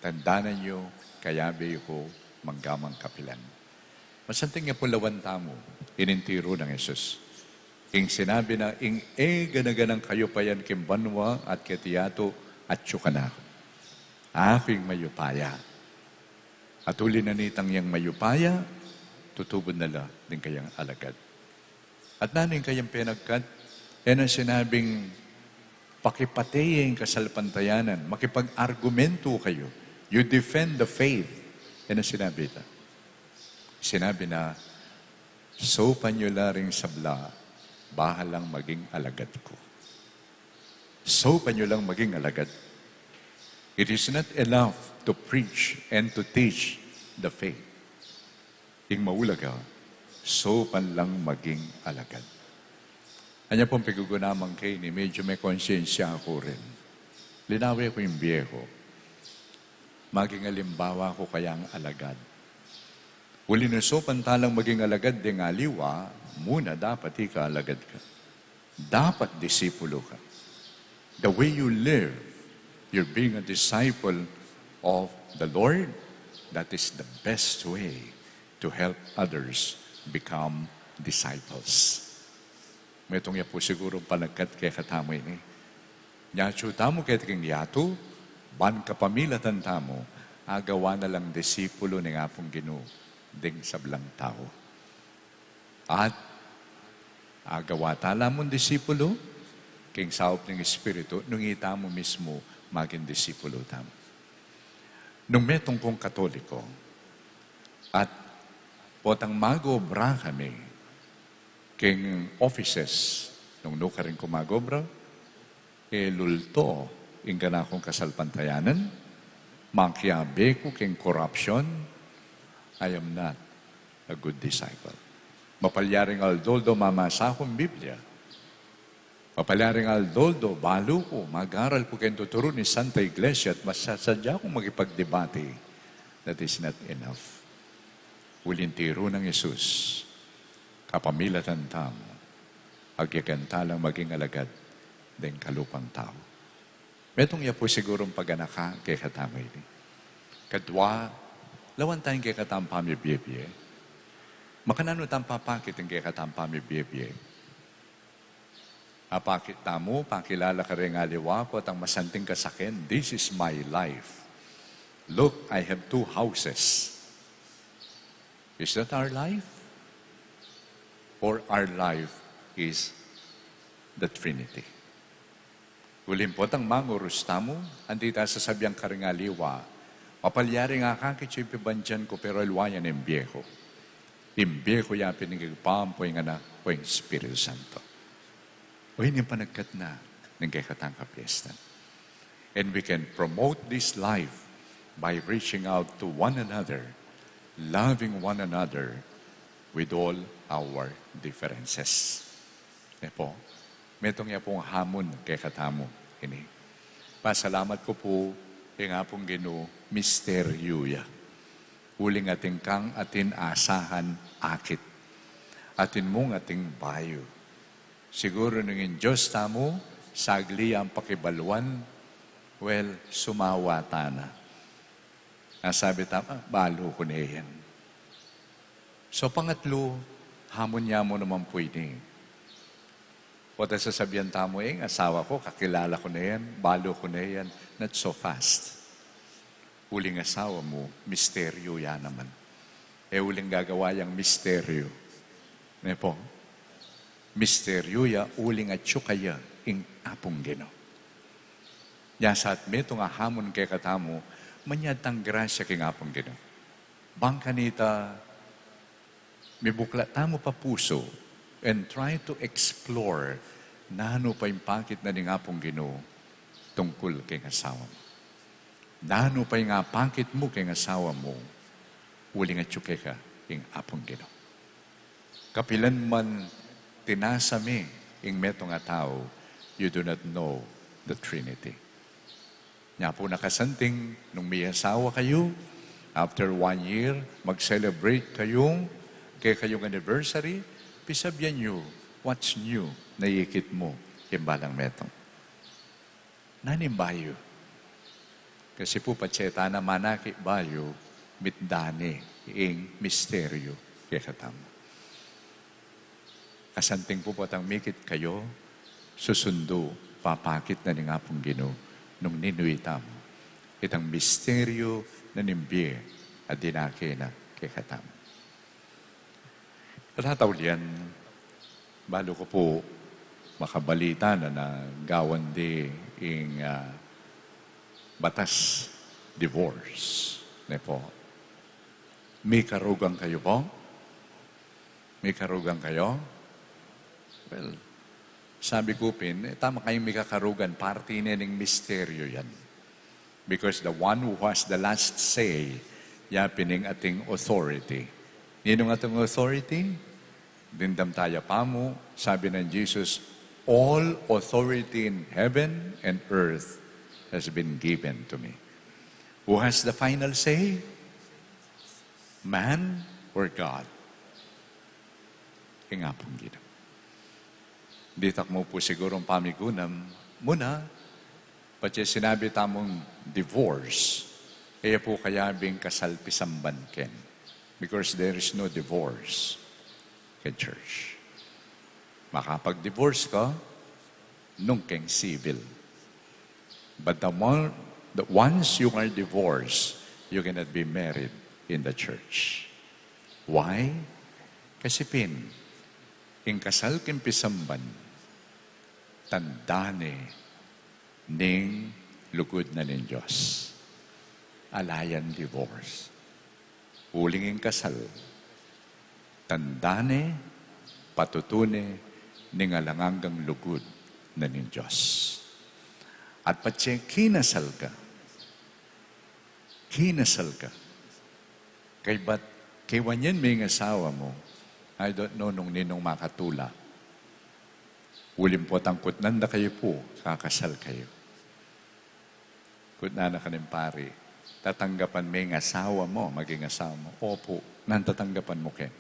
Tandanan yu, kayabe yu ku mangga man kapilan." Masanting ya pung lawan tamu ining tiru nang Jesus. Ing sinabi na, "Ing e gana-ganang kayupayan king banua at keti yatu, atyu kanaku. Aku ing mayupaya." At uli na nitang yang mayupaya, tutubud na la ding kayang alagad. At nanu ing kayang penagkat? E na sinabing, "Pakipate ye ing kasalpantayanan, makipag-argumentu kayu, you defend the faith." E na sinabi ita. Sinabi na, "Saupan yu la ring sabla, bahalang maging alagad ku." Saupan yu lang maging alagad. It is not enough to preach and to teach the faith. Ing maulaga, saupan lang maging alagad. Anya pung piguguna mangkeni, medyu me konsyensya ku rin. Linawe ku ing bie ku. Maging alimbawa ku kayang alagad. Uli nung saupan ta lang maging alagad deng aliwa, muna dapat ika alagad ka. Dapat disipulu ka. The way you live, you're being a disciple of the Lord, that is the best way to help others become disciples. Metung ya pu sigurung panagkat kekatamu ini. Nya atyu tamu keti king yatu, ban kapamilatan tamu, agawa na lang disipulu ning Apung Ginu ding sablang tau. At agawa ta la mung disipulu, king saup ning Espiritu, nung itamu mismu maging disipulu tamu. Nung metung kung Katoliko, at potang mag-obra kami king offices, nung nukarin ku mag-obra, e lulto ing kanakung kasalpantayanan, makiabe ku king korapsyon, I am not a good disciple. Mapalyaring aldo-aldo mamasa kung Biblia. Mapalyaring aldo-aldo balu ku, mag-aral ku king tuturu ning Santa Iglesia at masasadya kung makipagdebate. That is not enough. Uling tiru nang Jesus, kapamilatan tamu, agyagan ta lang maging alagad deng kalupang tau. Metung ya pu sigurung paganaka kekatamu ini. Kadua, lawan tang kekatang pamibie-bie. Makananu tang papakit ing kekatang pamibie-bie? Apakit tamu, pakilala karing aliwa, potang masanting kasaken, "This is my life. Look, I have two houses." Is that our life? Or our life is the Trinity? Uling potang mangurus tamu, anti ta sasabian karing aliwa, "Mapalyaring akakit yu ing pibandian ku, pero aliwa ya ing bie ku. Ing bie ku ya pin ning Ibpa, ampo ing Anak, ampo ing Espiritu Santo." O, ini ing panagkat na ning kekatang kapiestan. And we can promote this life by reaching out to one another, loving one another with all our differences. Ne pu, metung ya pung hamun kekatamu ini. Pasalamat ku pu king Apung Ginu, misteryu ya. Uling atin kang atin asahan akit. Atin mung atin bayu. Siguru nung ing Dios tamu, sagli yang pakibaluan, well, sumawa ta na. Nasabi ta, "Ah, balu ku ne yan." So, pangatlu, hamun ya mu naman pu ini. Potang sasabian tamu, "Eh, ing asawa ku, kakilala ku ne yan, balu ku ne yan." Not so fast. Uling asawa mu, misteryu ya naman. E uling gagawa yang misteryu. Ne pu? Misteryu ya uling atyu kaya ing Apung Ginu. Nya sa at metung a hamun kekatamu, manyad tang grasya king Apung Ginu. Bang kanita, mibuklat tamu pa pusu and try to explore nanu pa ing pakit na ning Apung Ginu tungkul king asawa mu. Nanu pa ing apakit mu king asawa mu, uling atyu keka ing Apung Ginu. Kapilan man tinasa mi Ing metung a tau, you do not know the Trinity. Nya pu nakasanting, nung miyasawa kayu, after one year, mag-celebrate kayung, kekayung anniversary, pisabian yu, what's new, na ikit mu, king balang metung. Nanu ing bayu? Kasi pu patse tana manaki bayu, mitdani ing misteryu kekatamu. Kasanting pu potang mikit kayu, susundu, papakit na ning Apung Ginu, nung ninu itamu itang misteryu na ning bie a dinake na kekatamu. At hataw lian, balu ku pu makabalita na na gawan di ing, ah, batas divorce, ne pu. Mikarugan kayu pu? Mikarugan kayu? Well, sabi ku pin, e, tama kayung mikakarugan, parti ne ning misteryu yan. Because the one who has the last say, ya pin ing ating authority. Ninung ating authority? Dimdam taya pamu, sabi nang Jesus, "All authority in heaven and earth has been given to me." Who has the final say? Man or God? Ing Apung Ginu. Ditak mu pu sigurung pamigunam muna, patse sinabi tamung divorce, e ya pu kayabing kasal pisamban ken. Because there is no divorce ken church. Makapag-divorce ka nung keng civil. But the one, the, once you are divorced, you cannot be married in the church. Why? Kasi pin, ing kasal king pisamban, tanda ne ning lugud na ning Dios. Ala yang divorce. Uling ing kasal, tanda ne, patutu ne, ning alang anggang lugud na ning Dios. At patse kinasal ka, kinasal ka, kaybat, kaybat ing asawa mu, I don't know nung ninung makatula. Uling potang kutnan da kayu pu, kakasal kayu. Kutnan na ka ning pari, tatanggapan me ing asawa mu, maging asawa mu? Opu. Nanu tatanggapan mu ken?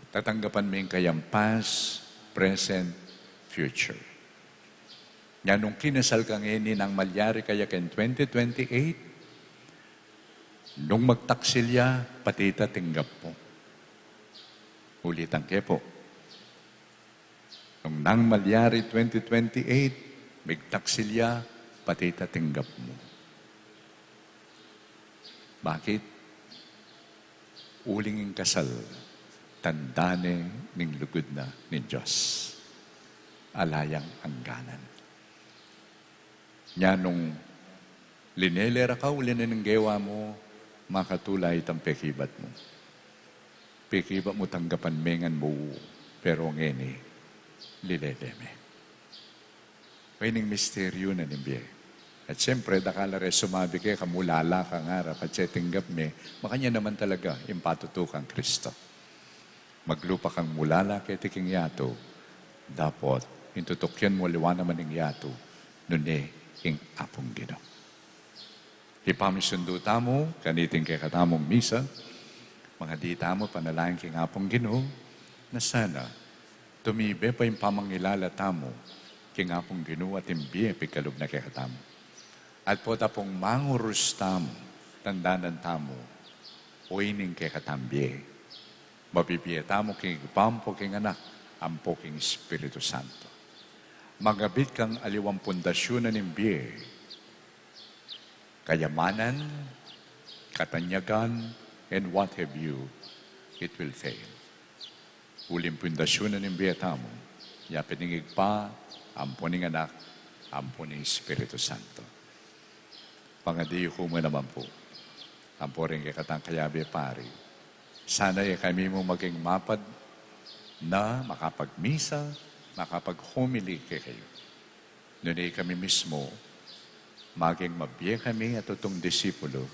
Tatanggapan me ing kayang past, present, future. Nya nung kinasal ka ngeni, nanu ing malyari kaya ken twenty twenty-eight? Nung magtaksil ya, pati ita tinggap mu. Ulitan ke pu. Nung nanu ing malyari twenty twenty-eight, migtaksil ya, pati ita tinggap mu. Bakit? Uling ing kasal, tanda ne ning lugud na ning Dios. Ala yang angganan. Nya nung linele ra ka, uli na ning gewa mu, makatula itang pekibat mu. Pekibat mu tanggapan me ngan mu, pero ngeni, lilele me. Kaya ning misteryu na ning bie. At siyempre, dakal la re sumabi keka, mulala ka ngara, patse tinggap me, makanyan naman talaga ing patutu kang Kristo. Maglupa kang mulala keti king yatu, dapot ing tutukian mu aliwa naman ing yatu, nune ing Apung Ginu. Ipamisundu tamu kaniting kekatamung misa, mangadi tamu panalangin king Apung Ginu, na sana tumibe pa ing pamangilala tamu king Apung Ginu at ing bie a pigkalub na kekatamu. At potang mangurus tamu, tandanan tamu, o ini ing kekatang bie. Mabibie tamu king Ibpa, ampo king Anak, ampo king Espiritu Santo. Magabit kang aliwang pundasyun na ning bie, kayamanan, katanyagan, and what have you, it will fail. Uling pundasyun na ning bie tamu, ya pin ing Ibpa, ampo ning Anak, ampo ning Espiritu Santo. Pangadi yu ku mu naman pu, ampo ring kekatang kayabe pari, sana ikami mu maging mapad na makapagmisa, makapag-homily kekayu. Nune ikami mismu, maging mabie kami a tutung disipulu,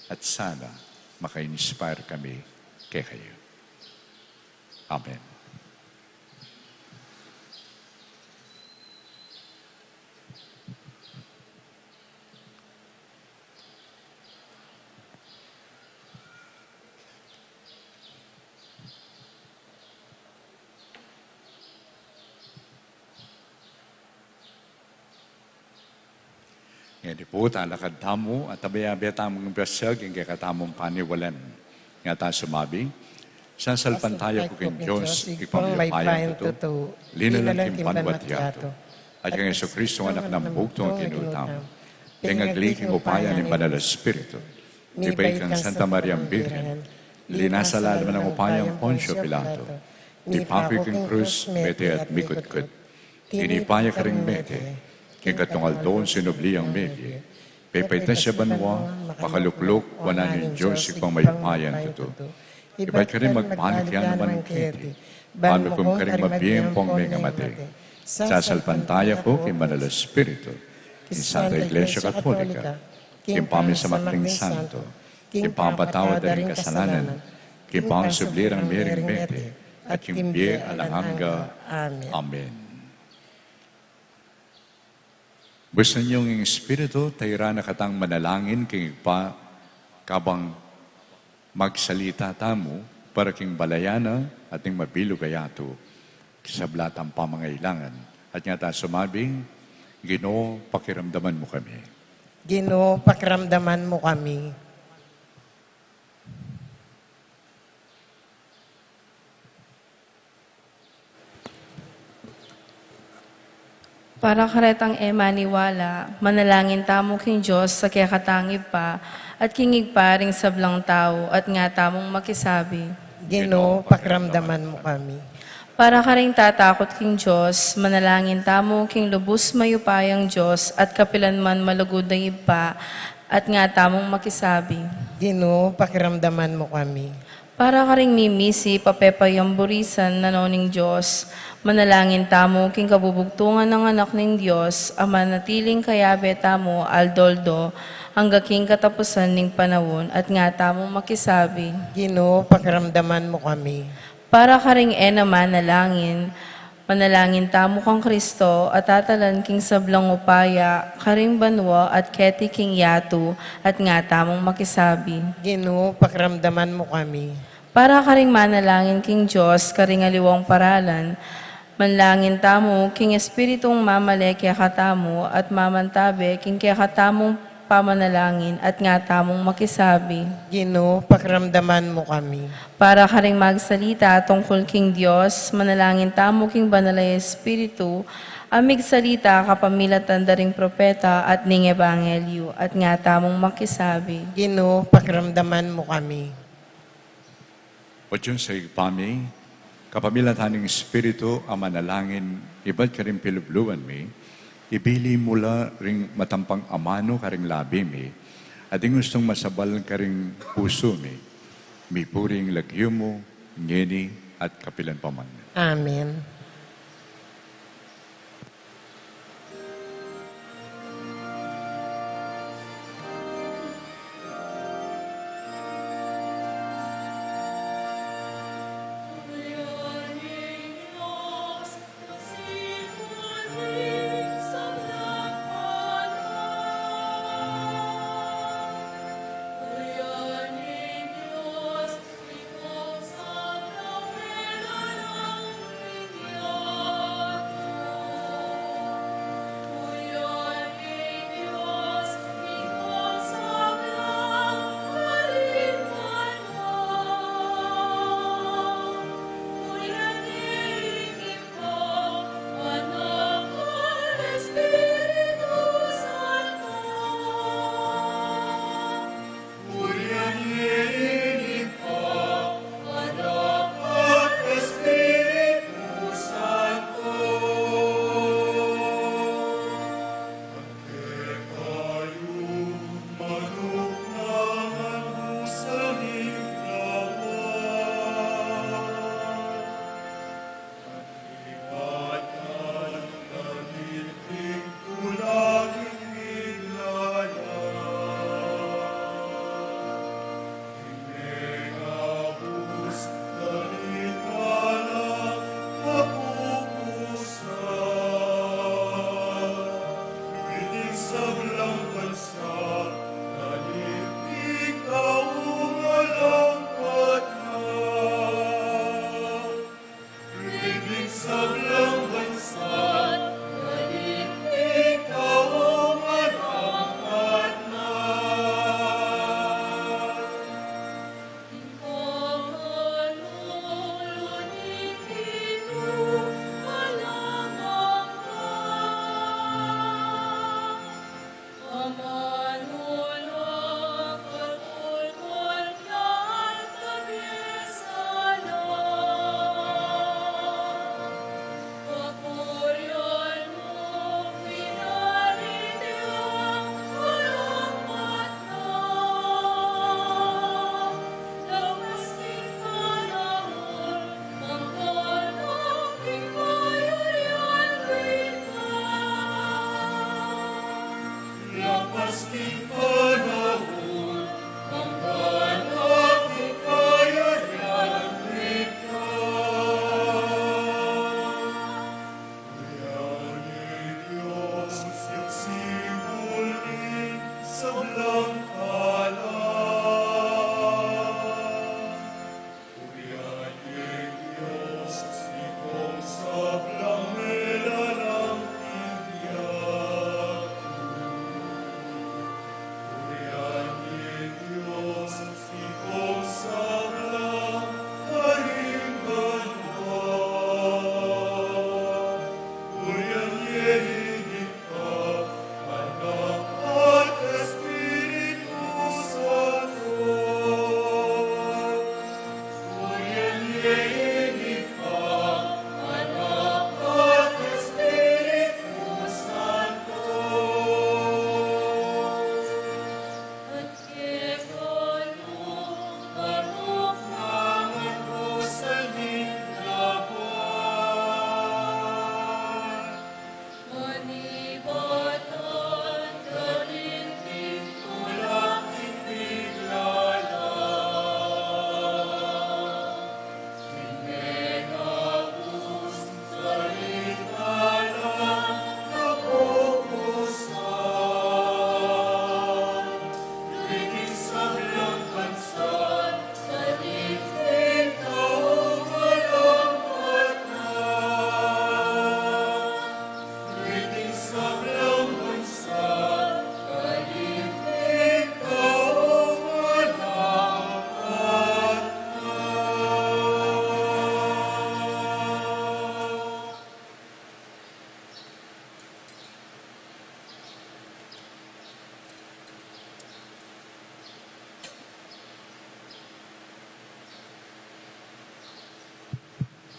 at sana maka-inspire kami kekayu. Amen. Ngeni pu, talakad tamu at abe-abe tamung basag ing kekatamung paniwalan. Nga ta sumabi, sasalpantaya ku king Dios, Ibpang mayupayang tutu, linalang king banwa't yatu, at kang Jesucristo, anak nang bugtung Ginu tamu, pengagli king upaya ning Banal a Espiritu, mibait kang Santa Mariang Birhen, linasa lalam ning upayang Poncio Pilato, mipaku king krus, mete at mikutkut. Tinipa ya karing mete, king katlung aldo sinubli yang mebie, pepaitas ya banua, makalukluk wanan ning Dios Ibpang mayupayang tutu. Ibat karing magbalik ya naman keti, ban mukum karing mabie ampong mengamate. Sasalpantaya ku king Banal a Espiritu, king Santa Iglesia Katolika, king pamisamak ning santo, king pampatawad da ring kasalanan, king pangsubli rang mie ring mete, at king bie alang angga. Amen. Bustan yung Espiritu, tairan na katang manalangin king Ibpa, kabang magsalita tamu para king balayan na at ning mabilug a yatu, king sabla tang pamangailangan. At nga ta sumabing, Ginu, pakiramdaman mu kami. Ginu, pakiramdaman mu kami. Para karetang e maniwala, manalangin tamu king Dios a kekatang Ibpa, at king Ibpa ring sablang tau, at nga tamung makisabi, Ginu, pakiramdaman mu kami. Para karing tatakut king Dios, manalangin tamu king lubus mayupayang Dios, at kapilan man malugud a Ibpa, at nga tamung makisabi, Ginu, pakiramdaman mu kami. Para karing mimisi, papepayamburisan na no ning Dios, manalangin tamu king kabubugtungan nang Anak ning Dios, a manatiling kayabe tamu aldo-aldo, angga king katapusan ning panaun, at nga tamung makisabi, Ginu, pakiramdaman mu kami. Para karing e na manalangin, manalangin tamu kang Kristo, a tatalan king sablang upaya karing banua at keti king yatu, at nga tamung makisabi, Ginu, pakiramdaman mu kami. Para karing manalangin king Dios karing aliwang paralan, manalangin tamu king Espiritung mamale kekatamu at mamantabe king kekatamung pamanalangin, at nga tamung makisabi, Ginu, pakiramdaman mu kami. Para karing magsalita tungkul king Dios, manalangin tamu king Banal a Espiritu, a migsalita kapamilatan da ring propeta at ning ebanghelyu, at nga tamung makisabi, Ginu, pakiramdaman mu kami. O Dios a Ibpa mi, kapamilatan ning Espiritu a manalangin, ibat karing pilubluan mi, ibili mu la ring matampang amanu karing labi mi, at ing ustung masabal karing pusu mi, mipuri ing lagyu mu, ngeni at kapilan pa man. Amen.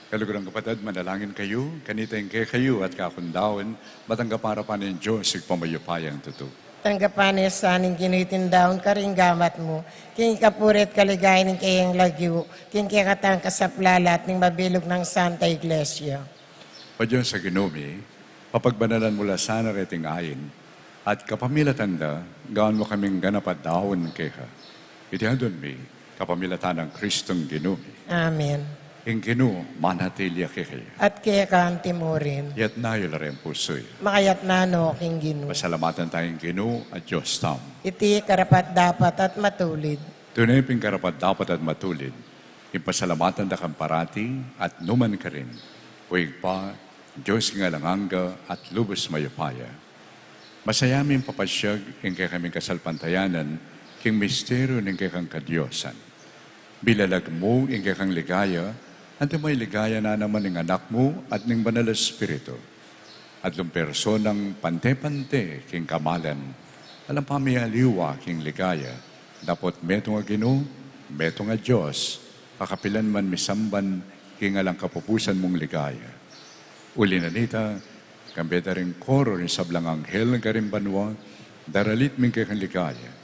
Kaluguran kung kapatad, manalangin kayu, kanita ing kekayu at kaku ngan, matanggap ya pu ning Dios Ibpang mayupayang tutu. Tanggapan na sa ning Ginu iting daun karing gamat mu, king kapurian at kaligayan ning kayang lagyu, king kekatang kasaplalan at ning mabilug nang Santa Iglesia. O Dios a Ginu mi, papagbanalan mu la sana reting ain, at kapamilatan da, gawan mu kaming ganap a daun keka. Iti adwan mi, kapamilatan nang Kristong Ginu mi. Amen. Ing Ginu manatili ya kekayu. At keka mu rin. Itas yu la ring pusu yu. Makaitas na no king Ginu. Pasalamatan taya ing Ginu a Dios tamu. Iti karapat-dapat at matulid. Tune pin karapat-dapat at matulid, ing pasalamatan da ka parati at nu man karin, O Ibpa, Dios king alang angga at lubus mayupaya. Masaya ming papasyag ing kekaming kasalpantayanan king misteryu ning kekang kadiosan. Bilalag mu ing kekang ligaya, anti may ligaya na naman ning Anak mu at ning Banal a Espiritu. Atlung personang pante-pante king kamalan, alang pamiyaliwa king ligaya, dapot metung a Ginu, metung a Dios, pakapilan man misamban king alang kapupusan mung ligaya. Uli na nita, kambe da ring koro ning sablang anghel karing banua, daralit mi ing kekang ligaya.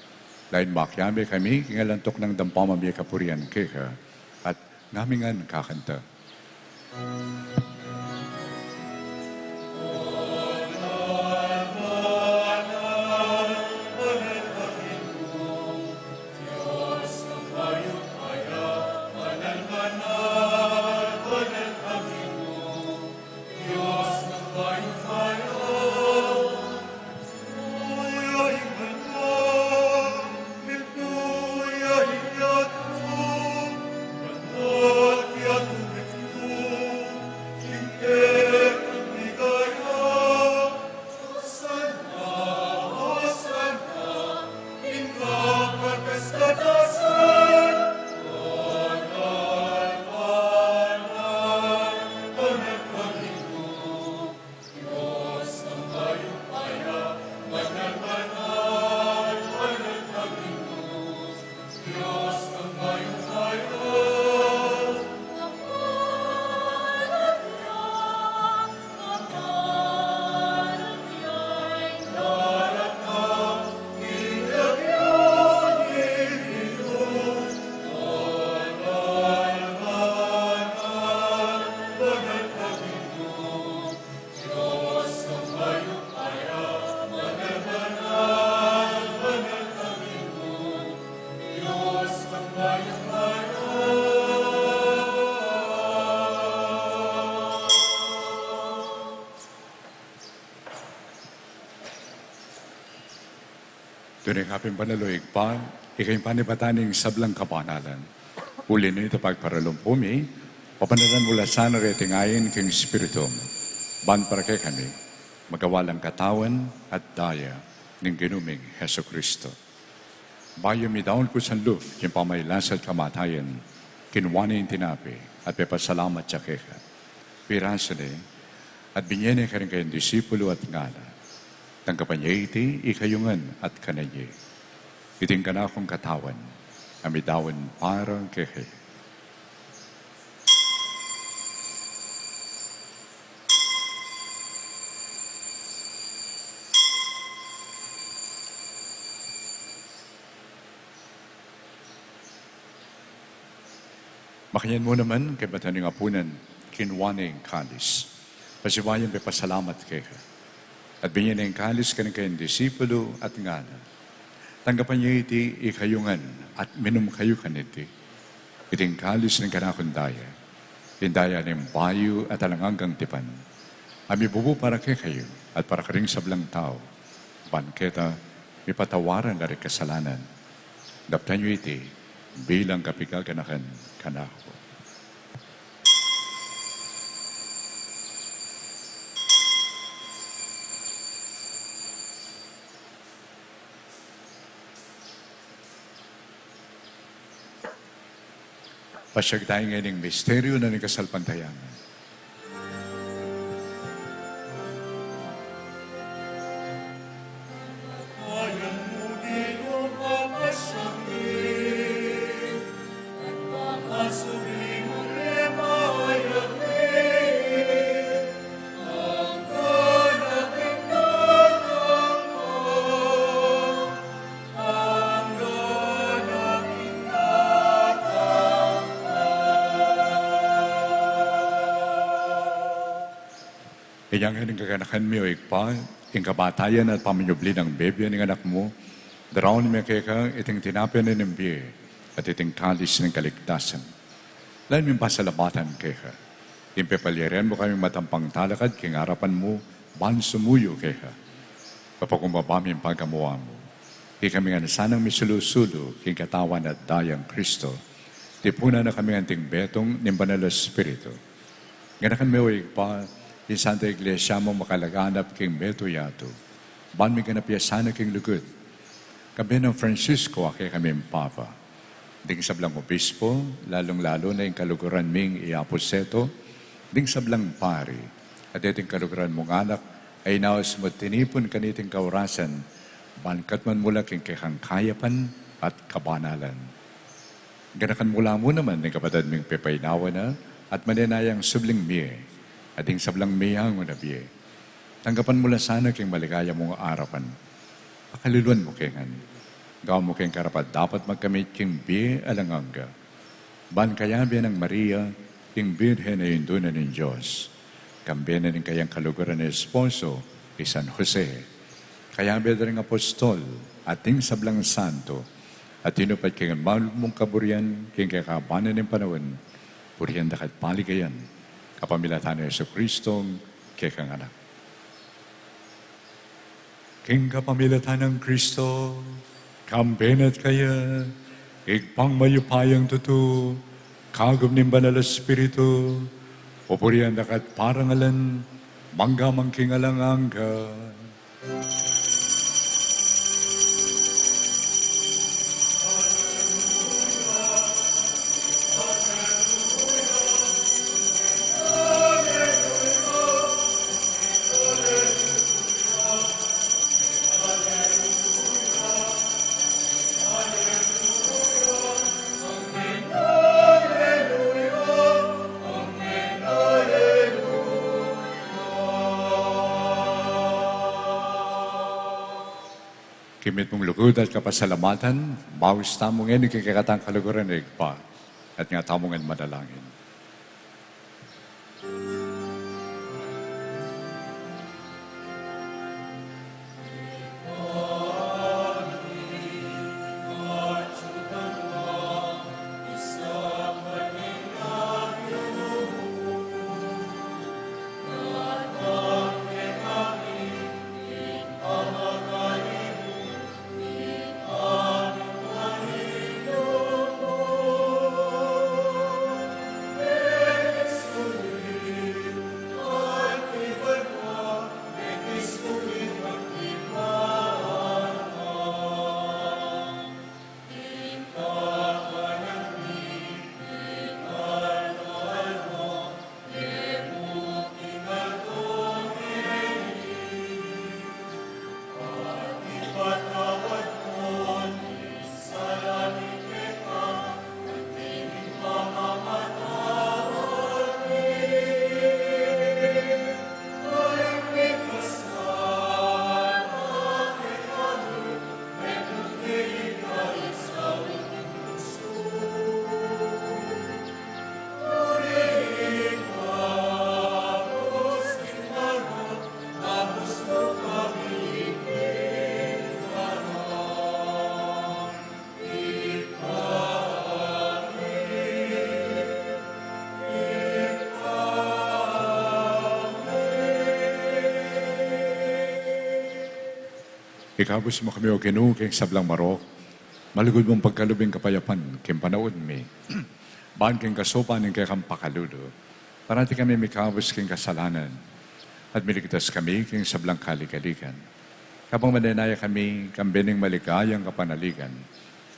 Lain makiame kami king alang tuknang dang pamamie kapurian keka, at ngamingan kakanta. Tune ka pin banal, o Ibpa, ika ing panibatan ning sablang kabanalan. Uli na nita pagparalumpu mi, pabanalan mu la sana reting ain king Espiritu mu, ban para kekami, magawa lang katawan at daya ning Ginu ming Jesucristo. Bayu midaun ku sanlub king pamagkasakit at kamatayan, kinua ne ing tinape, at pepasalamat ya keka. Pirasu ne, at binye ne karing kayang disipulu at ngana: Tanggapan ye iti ikayu ngan at kanan ye. Iti ing kanakung katawan, a midaun para kekayu. Makanyan mu naman, kaybat ning apunan, kinua ne ing kalis. Pasibayu yang pepasalamat keka, at binye ne ing kalis karing kayang disipulu at ngana: Tanggapan ye iti ikayu ngan at minum kayu kaniti. Iti ing kalis ning kanakung daya, ing daya ning bayu at alang anggang tipan, a mibubu para kekayu at para karing sablang tau, ban keta mipatawaran la ring kasalanan. Daptan yu iti bilang kapaganakan kanaku. Pasyag tamu ngening misteryu na ning kasalpantayanan. Kaya ngeni king kaganakan mi, O Ibpa, ing kamatayan at pamanyubli nang bibie ning Anak mu, daraun mi keka iting tinape ning bie at iting kalis ning kaligtasan. Lalu ming pasalamatan keka, ing pepalyarian mu kaming matampang talakad king arapan mu, ban sumuyu keka. Papakumbaba mi ing pagamuan mu. Ikami ngan sanang misulu-sulu king katawan at dayang Kristo, tipunan na kami ngan anting betung ning Banal a Espiritu. Ganakan me, O Ibpa, ing Santa Iglesia mu makalaganap king mabilug a yatu, ban miganap ya sana king lugud, kayabe nang Francisco a kekaming Papa, ding sablang obispo, lalung-lalu na ing kaluguran ming i Apo Seto, ding sablang pari, at deting kaluguran mung anak a inaus mu tinipun kaniting kaurasan, ban katmuan mu la king kekang kayapan at kabanalan. Ganakan mu la mu naman ding kapatad ming pepainawa na at manenayang subling mie, at ding sablang meyangu na bie. Tanggapan mu la sana king maligaya mung arapan. Pakaluluan mu ke ngan. Gawan mu keng karapat-dapat magkamit king bie alang angga. Ban kayabe nang Maria, ing Birhen a Indu na ning Dios, kambe na ning kayang kaluguran a esposo, i San Jose, kayabe da ring apostol at ding sablang santo a tinupad king banal mung kaburian king kekaban na ning panaun, purian da ka at paligayan, kapamilatan nang Jesucristo, kekang Anak. King kapamilatan nang Kristo, kambe na at kaya, Ibpang mayupayang tutu, kagum ning Banal a Espiritu, pupurian da ka at parangalan, mangga man king alang angga. King mitmung lugud at kapasalamatan, baus tamu ngeni king kekatang kaluguran, Ibpa, at nga tamu ngan manalangin. Ikabus mu kami, O Ginu, king sablang marok, malugud mung pagkalub ing kapayapan king panaun mi. Ban king kasupan ning kekang pakalulu, parati kami mikabus king kasalanan, at miligtas kami king sablang kaligaligan. Kabang manenaya kami, kambe ning maligayang kapanaligan,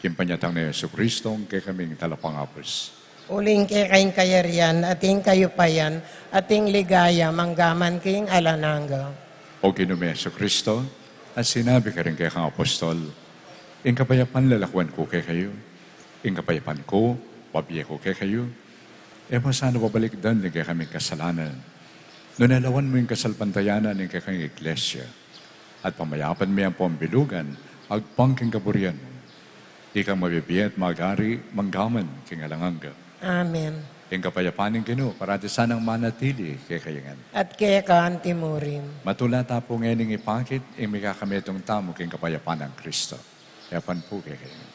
king panyatang nang Jesucristo, kekaming Talapangabus. Uling keka ing kayarian, at ing kayupayan, at ing ligaya, mangga man king alang angga. O Ginu ming Jesucristo, a sinabi karing kekang apostol, ing kapayapan lalakuan ku kekayu, ing kapayapan ku, bibie ku kekayu, e mu sana babalikdan ding kekaming kasalanan, nune lawan mu ing kasalpantayanan ning kekang Iglesia, at pamayapan me ampong bilugan, agpang king kaburian mu. Ikang mabibie at magari, mangga man king alang angga. Amen. Ing kapayapan ning Ginu parati sanang manatili kekayu ngan. At keka antimurin. Matula ta pu ngening ipakit ing mikakametung tamu king kapayapan nang Kristo. Yapan pu kekayu ngan.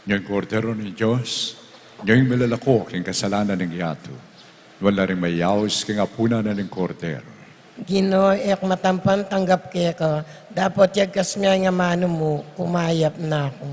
Nya ing Kordero ning Dios, nya ing milalako king kasalanan ning yatu. Nuan la ring mayaus king apunan na ning Kordero. Ginu, e ku matampan tanggap keka, dapot yagkas me ing amanu mu, kumayap na ku.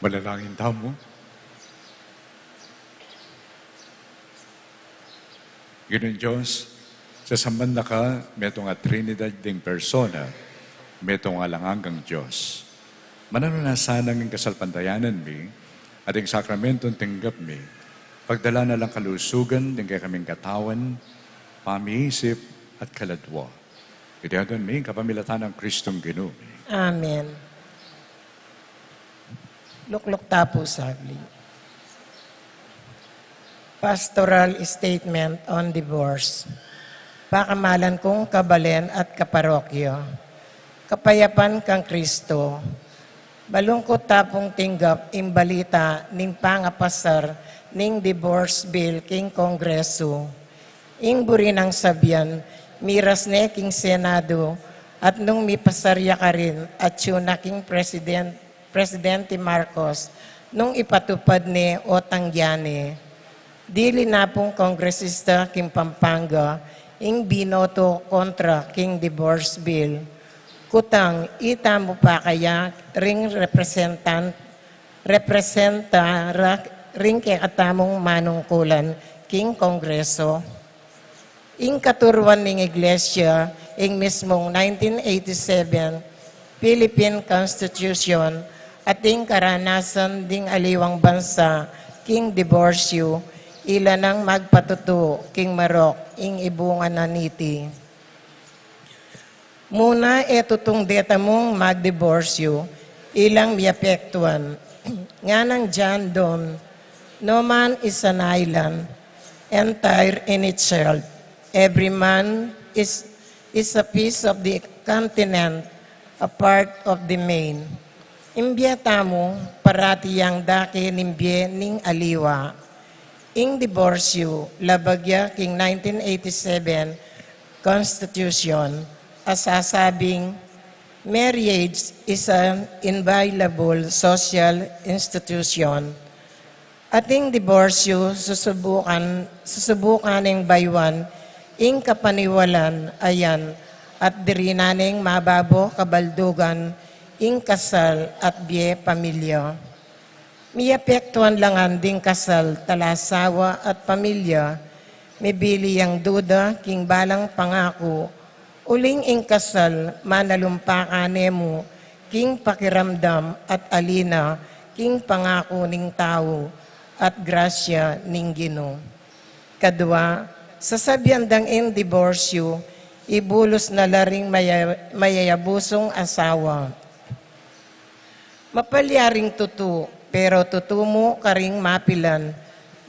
Manalangin tamu. Ginung Dios, sasamban da ka metung a Trinidad ding persona, metung alang anggang Dios. Mananu na sana ing kasalpantayanan mi, at ing sakramentong tinggap mi, pagdalan na lang kalusugan ding kekaming katawan, pamiisip, at kaladwa. Iti adwan mi kapamilatan nang Kristong Ginu mi. Amen. Lukluk ta pu saglit. Pastoral Statement on Divorce. Pakamalan kung kabalen at kaparokya. Kapayapan kang Kristo. Malungkut ta pung tinggap ing balita ning pangapasar ning divorce bill king Kongreso. Ing buri nang sabian, miras ne king Senado, at nung mipasar ya karin, atyu na king President, Presidente Marcos, nung ipatupad ne o tanggian ne. Dili na pung kongresista king Pampanga ing binoto kontra king divorce bill. Kutang, ita mu pa kaya ring representan-, representa ra ring kekatamung manungkulan king Kongreso? Ing katuruan ning Iglesia, ing mismung nineteen eighty-seven Philippine Constitution, at ing karanasan ding aliwang bansa king diborsyu, ila nang magpatutu king marok ing ibungan na niti. Muna e tutung deta mung magdiborsyu, ilang miapektuan. Nganang John Donne, "No man is an island, entire in itself. Every man is, is a piece of the continent, a part of the main." Ing bie tamu, parati yang dake ning bie ning aliwa. Ing diborsyu, labag ya king nineteen eighty-seven Constitution, a sasabing, "Marriage is an inviolable social institution." Ating diborsyu, susubukan, susubukan neng baywan ing kapaniwalan a yan, at dirinan neng mababo kabaldugan ing kasal at bie pamilya. Miapektuan la ngan ding kasal talasawa at pamilya, mibili yang duda king balang pangaku, uling ing kasal manalumpakan ne mu king pakiramdam at ali na king pangaku ning tau at grasya ning Ginu. Kadwa, sasabian dang ing diborsyu, ibulus na la ring maya-, mayayabusung asawa. Mapalyaring tutu, pero tutu mu karing mapilan,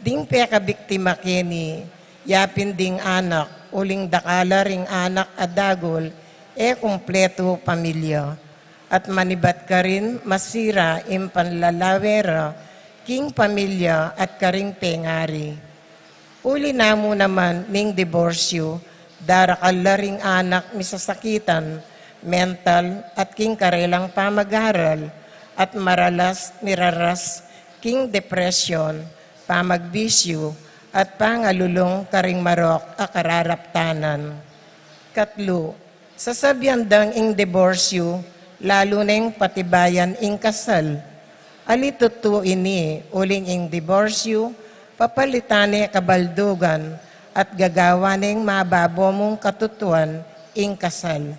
ding pekabiktima keni, yapin ding anak, uling dakal la ring anak a dagul, e kumpletu pamilya. At manibat karin masira ing panlalawe ra king pamilya at karing pengari. Uli na mu naman ning diborsyu, darakal la ring anak misasakitan, mental at king karelang pamag-aral, at maralas miraras king depresyon, pamagbisyu, at pangalulung karing marok a kararaptanan. Katlu, sasabian dang ing diborsyu, lalu neng patibayan ing kasal. Ali tutu ini, uling ing diborsyu, papalitan ne kabaldugan, at gagawan neng mababo mung katutuan ing kasal.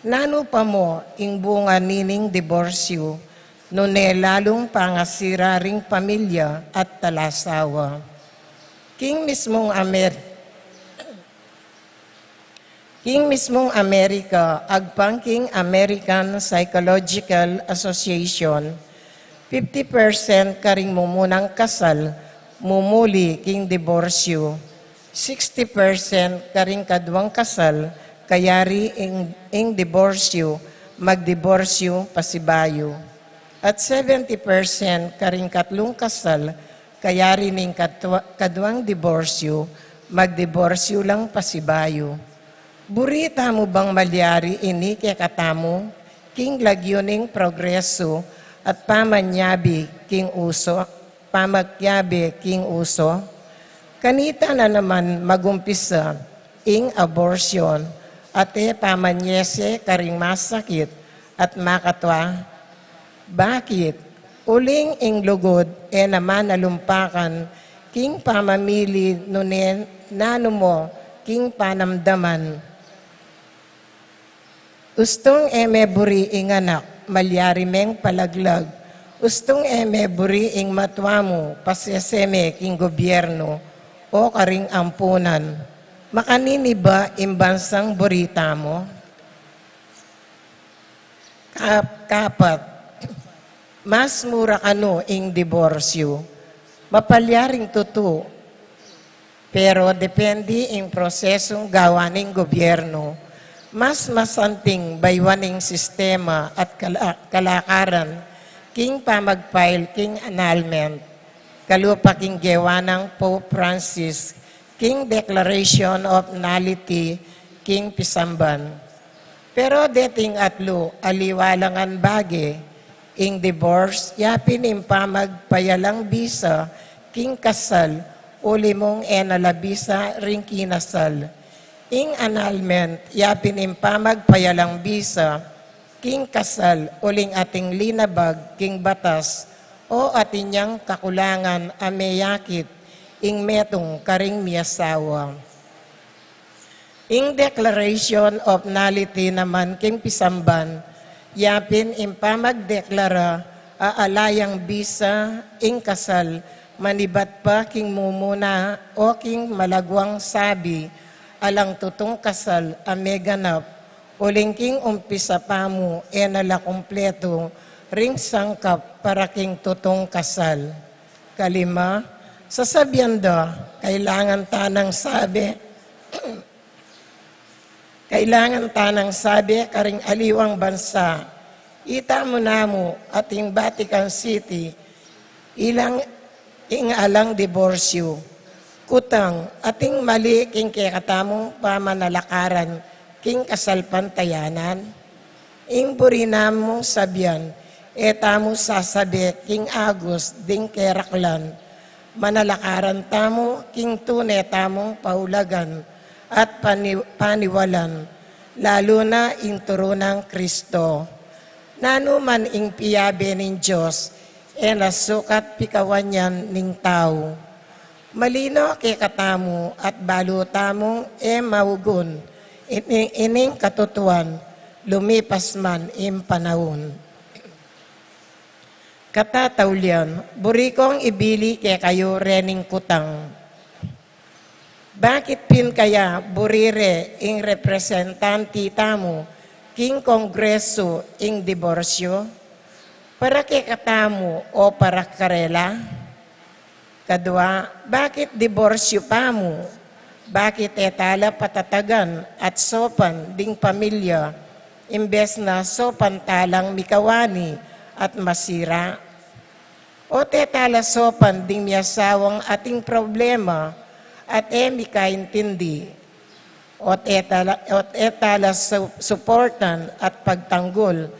Nanu pa mu ing bunga nining diborsyu, nune lalung pangasira ring pamilya at talasawa. King mismung Amer-, King mismung Amerika, agpang king American Psychological Association, fifty percent karing mumunang kasal mumuli king diborsyu, sixty percent karing kadwang kasal kayari ing, ing diborsyu, magdiborsyu pasibayu, at seventy percent karing katlung kasal kayari ning katwa-, kadwang diborsyu, magdiborsyu lang pasibayu. Buri tamu bang malyari ini kekatamu, king lagyu ning progresu at pamanyabi king uso, pamakyabe king uso? Kanita na naman magumpisa ing abortion, at e pamanyese karing masakit at makatwa. Bakit? Uling ing lugud e naman alumpakan king pamamili, nune nanu mo king panamdaman. Ustung e me buri ing anak, malyari meng palaglag. Ustung e me buri ing matwa mu, pasese me king gobyerno o karing ampunan. Makanini ba ing bansang buri tamu? Ka-, kapat, mas mura kanu ing diborsyu. Mapalyaring tutu, pero depende ing prosesung gawa ning gobyerno. Mas masanting bayuan ing sistema at kala-, kalakaran king pamag-file king annulment. Kalupa king gewa nang Pope Francis king Declaration of Nullity king pisamban. Pero deting atlu, aliwa la ngan bage, ing divorce, yapin ing pamagpayalang bisa king kasal, uli mung e na la bisa ring kinasal. Ing annulment, yapin ing pamagpayalang bisa king kasal, uling ating linabag king batas, o atin yang kakulangan a meyakit ing metung karing miyasawa. Ing Declaration of Nullity naman king pisamban, yapin ing pamagdeklara a ala yang bisa ing kasal, manibat pa king mumuna o king malagwang sabi, alang tutung kasal a meganap, uling king umpisa pa mu e na la kumpletu ring sangkap para king tutung kasal. Kalima, sasabian da, kailangan ta nang sabi, kailangan ta nang sabi karing aliwang bansa, itamu namu ating Vatican City, ilang ing alang diborsyu, kutang, ating mali king kekatamung pamanalakaran king kasalpantayanan. Ing buri namung sabian, e tamu sasabi king agus ding keraklan. Manalakaran tamu king tune tamung paulagan at pani-, paniwalan, lalu na ing turu nang Kristo. Nanu man ing piyabe ning Dios, e na sukat pikawan yan ning tau. Malino kekatamu at balu tamung e maugun ini-, ining katutuan, lumipas man ing panaun. Katataulian, buri kong ibili kekayu rening kutang. Bakit pin kaya buri re ing representanti tamu king Kongresu ing diborsyu? Para kekatamu o para karela? Kadua, bakit diborsyu pa mu? Bakit e tala patatagan at sopan ding pamilya, imbes na sopan talang mikawani at masira? O't e tala sopan ding miasawang ating problema at e mikaintindi? O't e tala, o't e tala su-, suportan at pagtanggul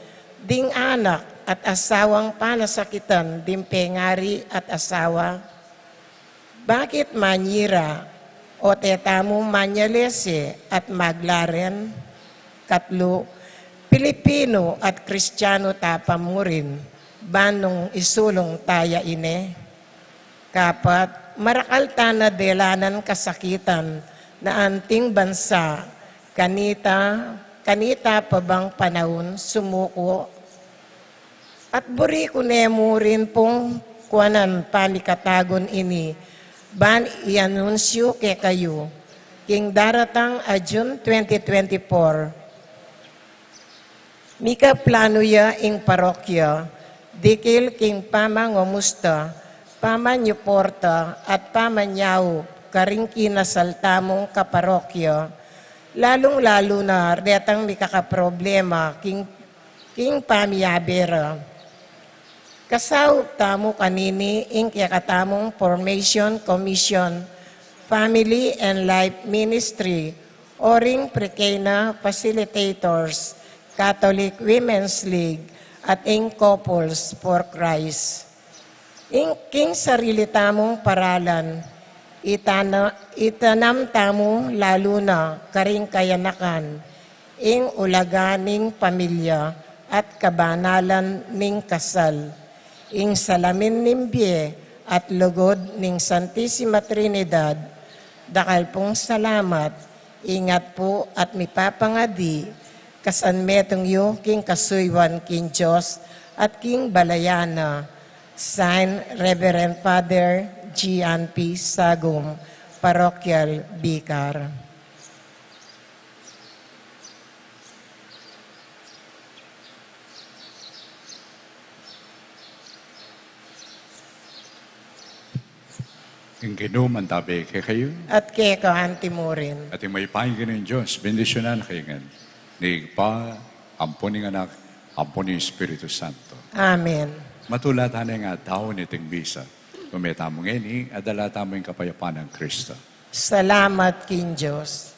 ding anak at asawang panasakitan ding pengari at asawa? Bakit manyira? O't e tamu manyalese at maglaren? Katlu, Pilipinu at Kristianu ta pa murin, ban nung isulung ta ya ine? Kapat, marakal ta na delanan kasakitan na anting bansa, kanita, kanita pa bang panaun sumuku? At buri ku ne murin pung kuanan pamikatagun ini, ban ianunsyu kekayu, king daratang a June twenty twenty-four, mika planu ya ing parokya, dikil king pamangumusta, pamanyuporta, at pamanyaup karing kinasal tamung kaparokya, lalung-lalu na retang mikakaproblema king, king pamiyabe ra. Kasaup tamu kanini ing kekatamung Formation Commission, Family and Life Ministry, o ring Precana Facilitators, Catholic Women's League, at ing Couples for Christ. Ing king sarili tamung paralan, itana-, itanam tamu lalu na karing kayanakan, ing ulaga ning pamilya at kabanalan ning kasal. Ing salamin ning bie at lugud ning Santisima Trinidad, dakal pung salamat, ingat pu at mipapangadi, kasan metung yu king kasuyuan king Dios at king balayan na. Signed, Reverend Father Gian P. Sagum, Parochial Vicar. Ing Ginu mantabi kekayu. At keka anti mu rin. At ing mayupaya ning Dios, bendisyunan na kayu ngan ning Ibpa, ampon ning Anak, ampon ning Espiritu Santo. Amen. Matula tana ing adwan niting misa. Ume tamu ngeni, adala tamu ing kapayapan nang Kristo. Salamat king Dios.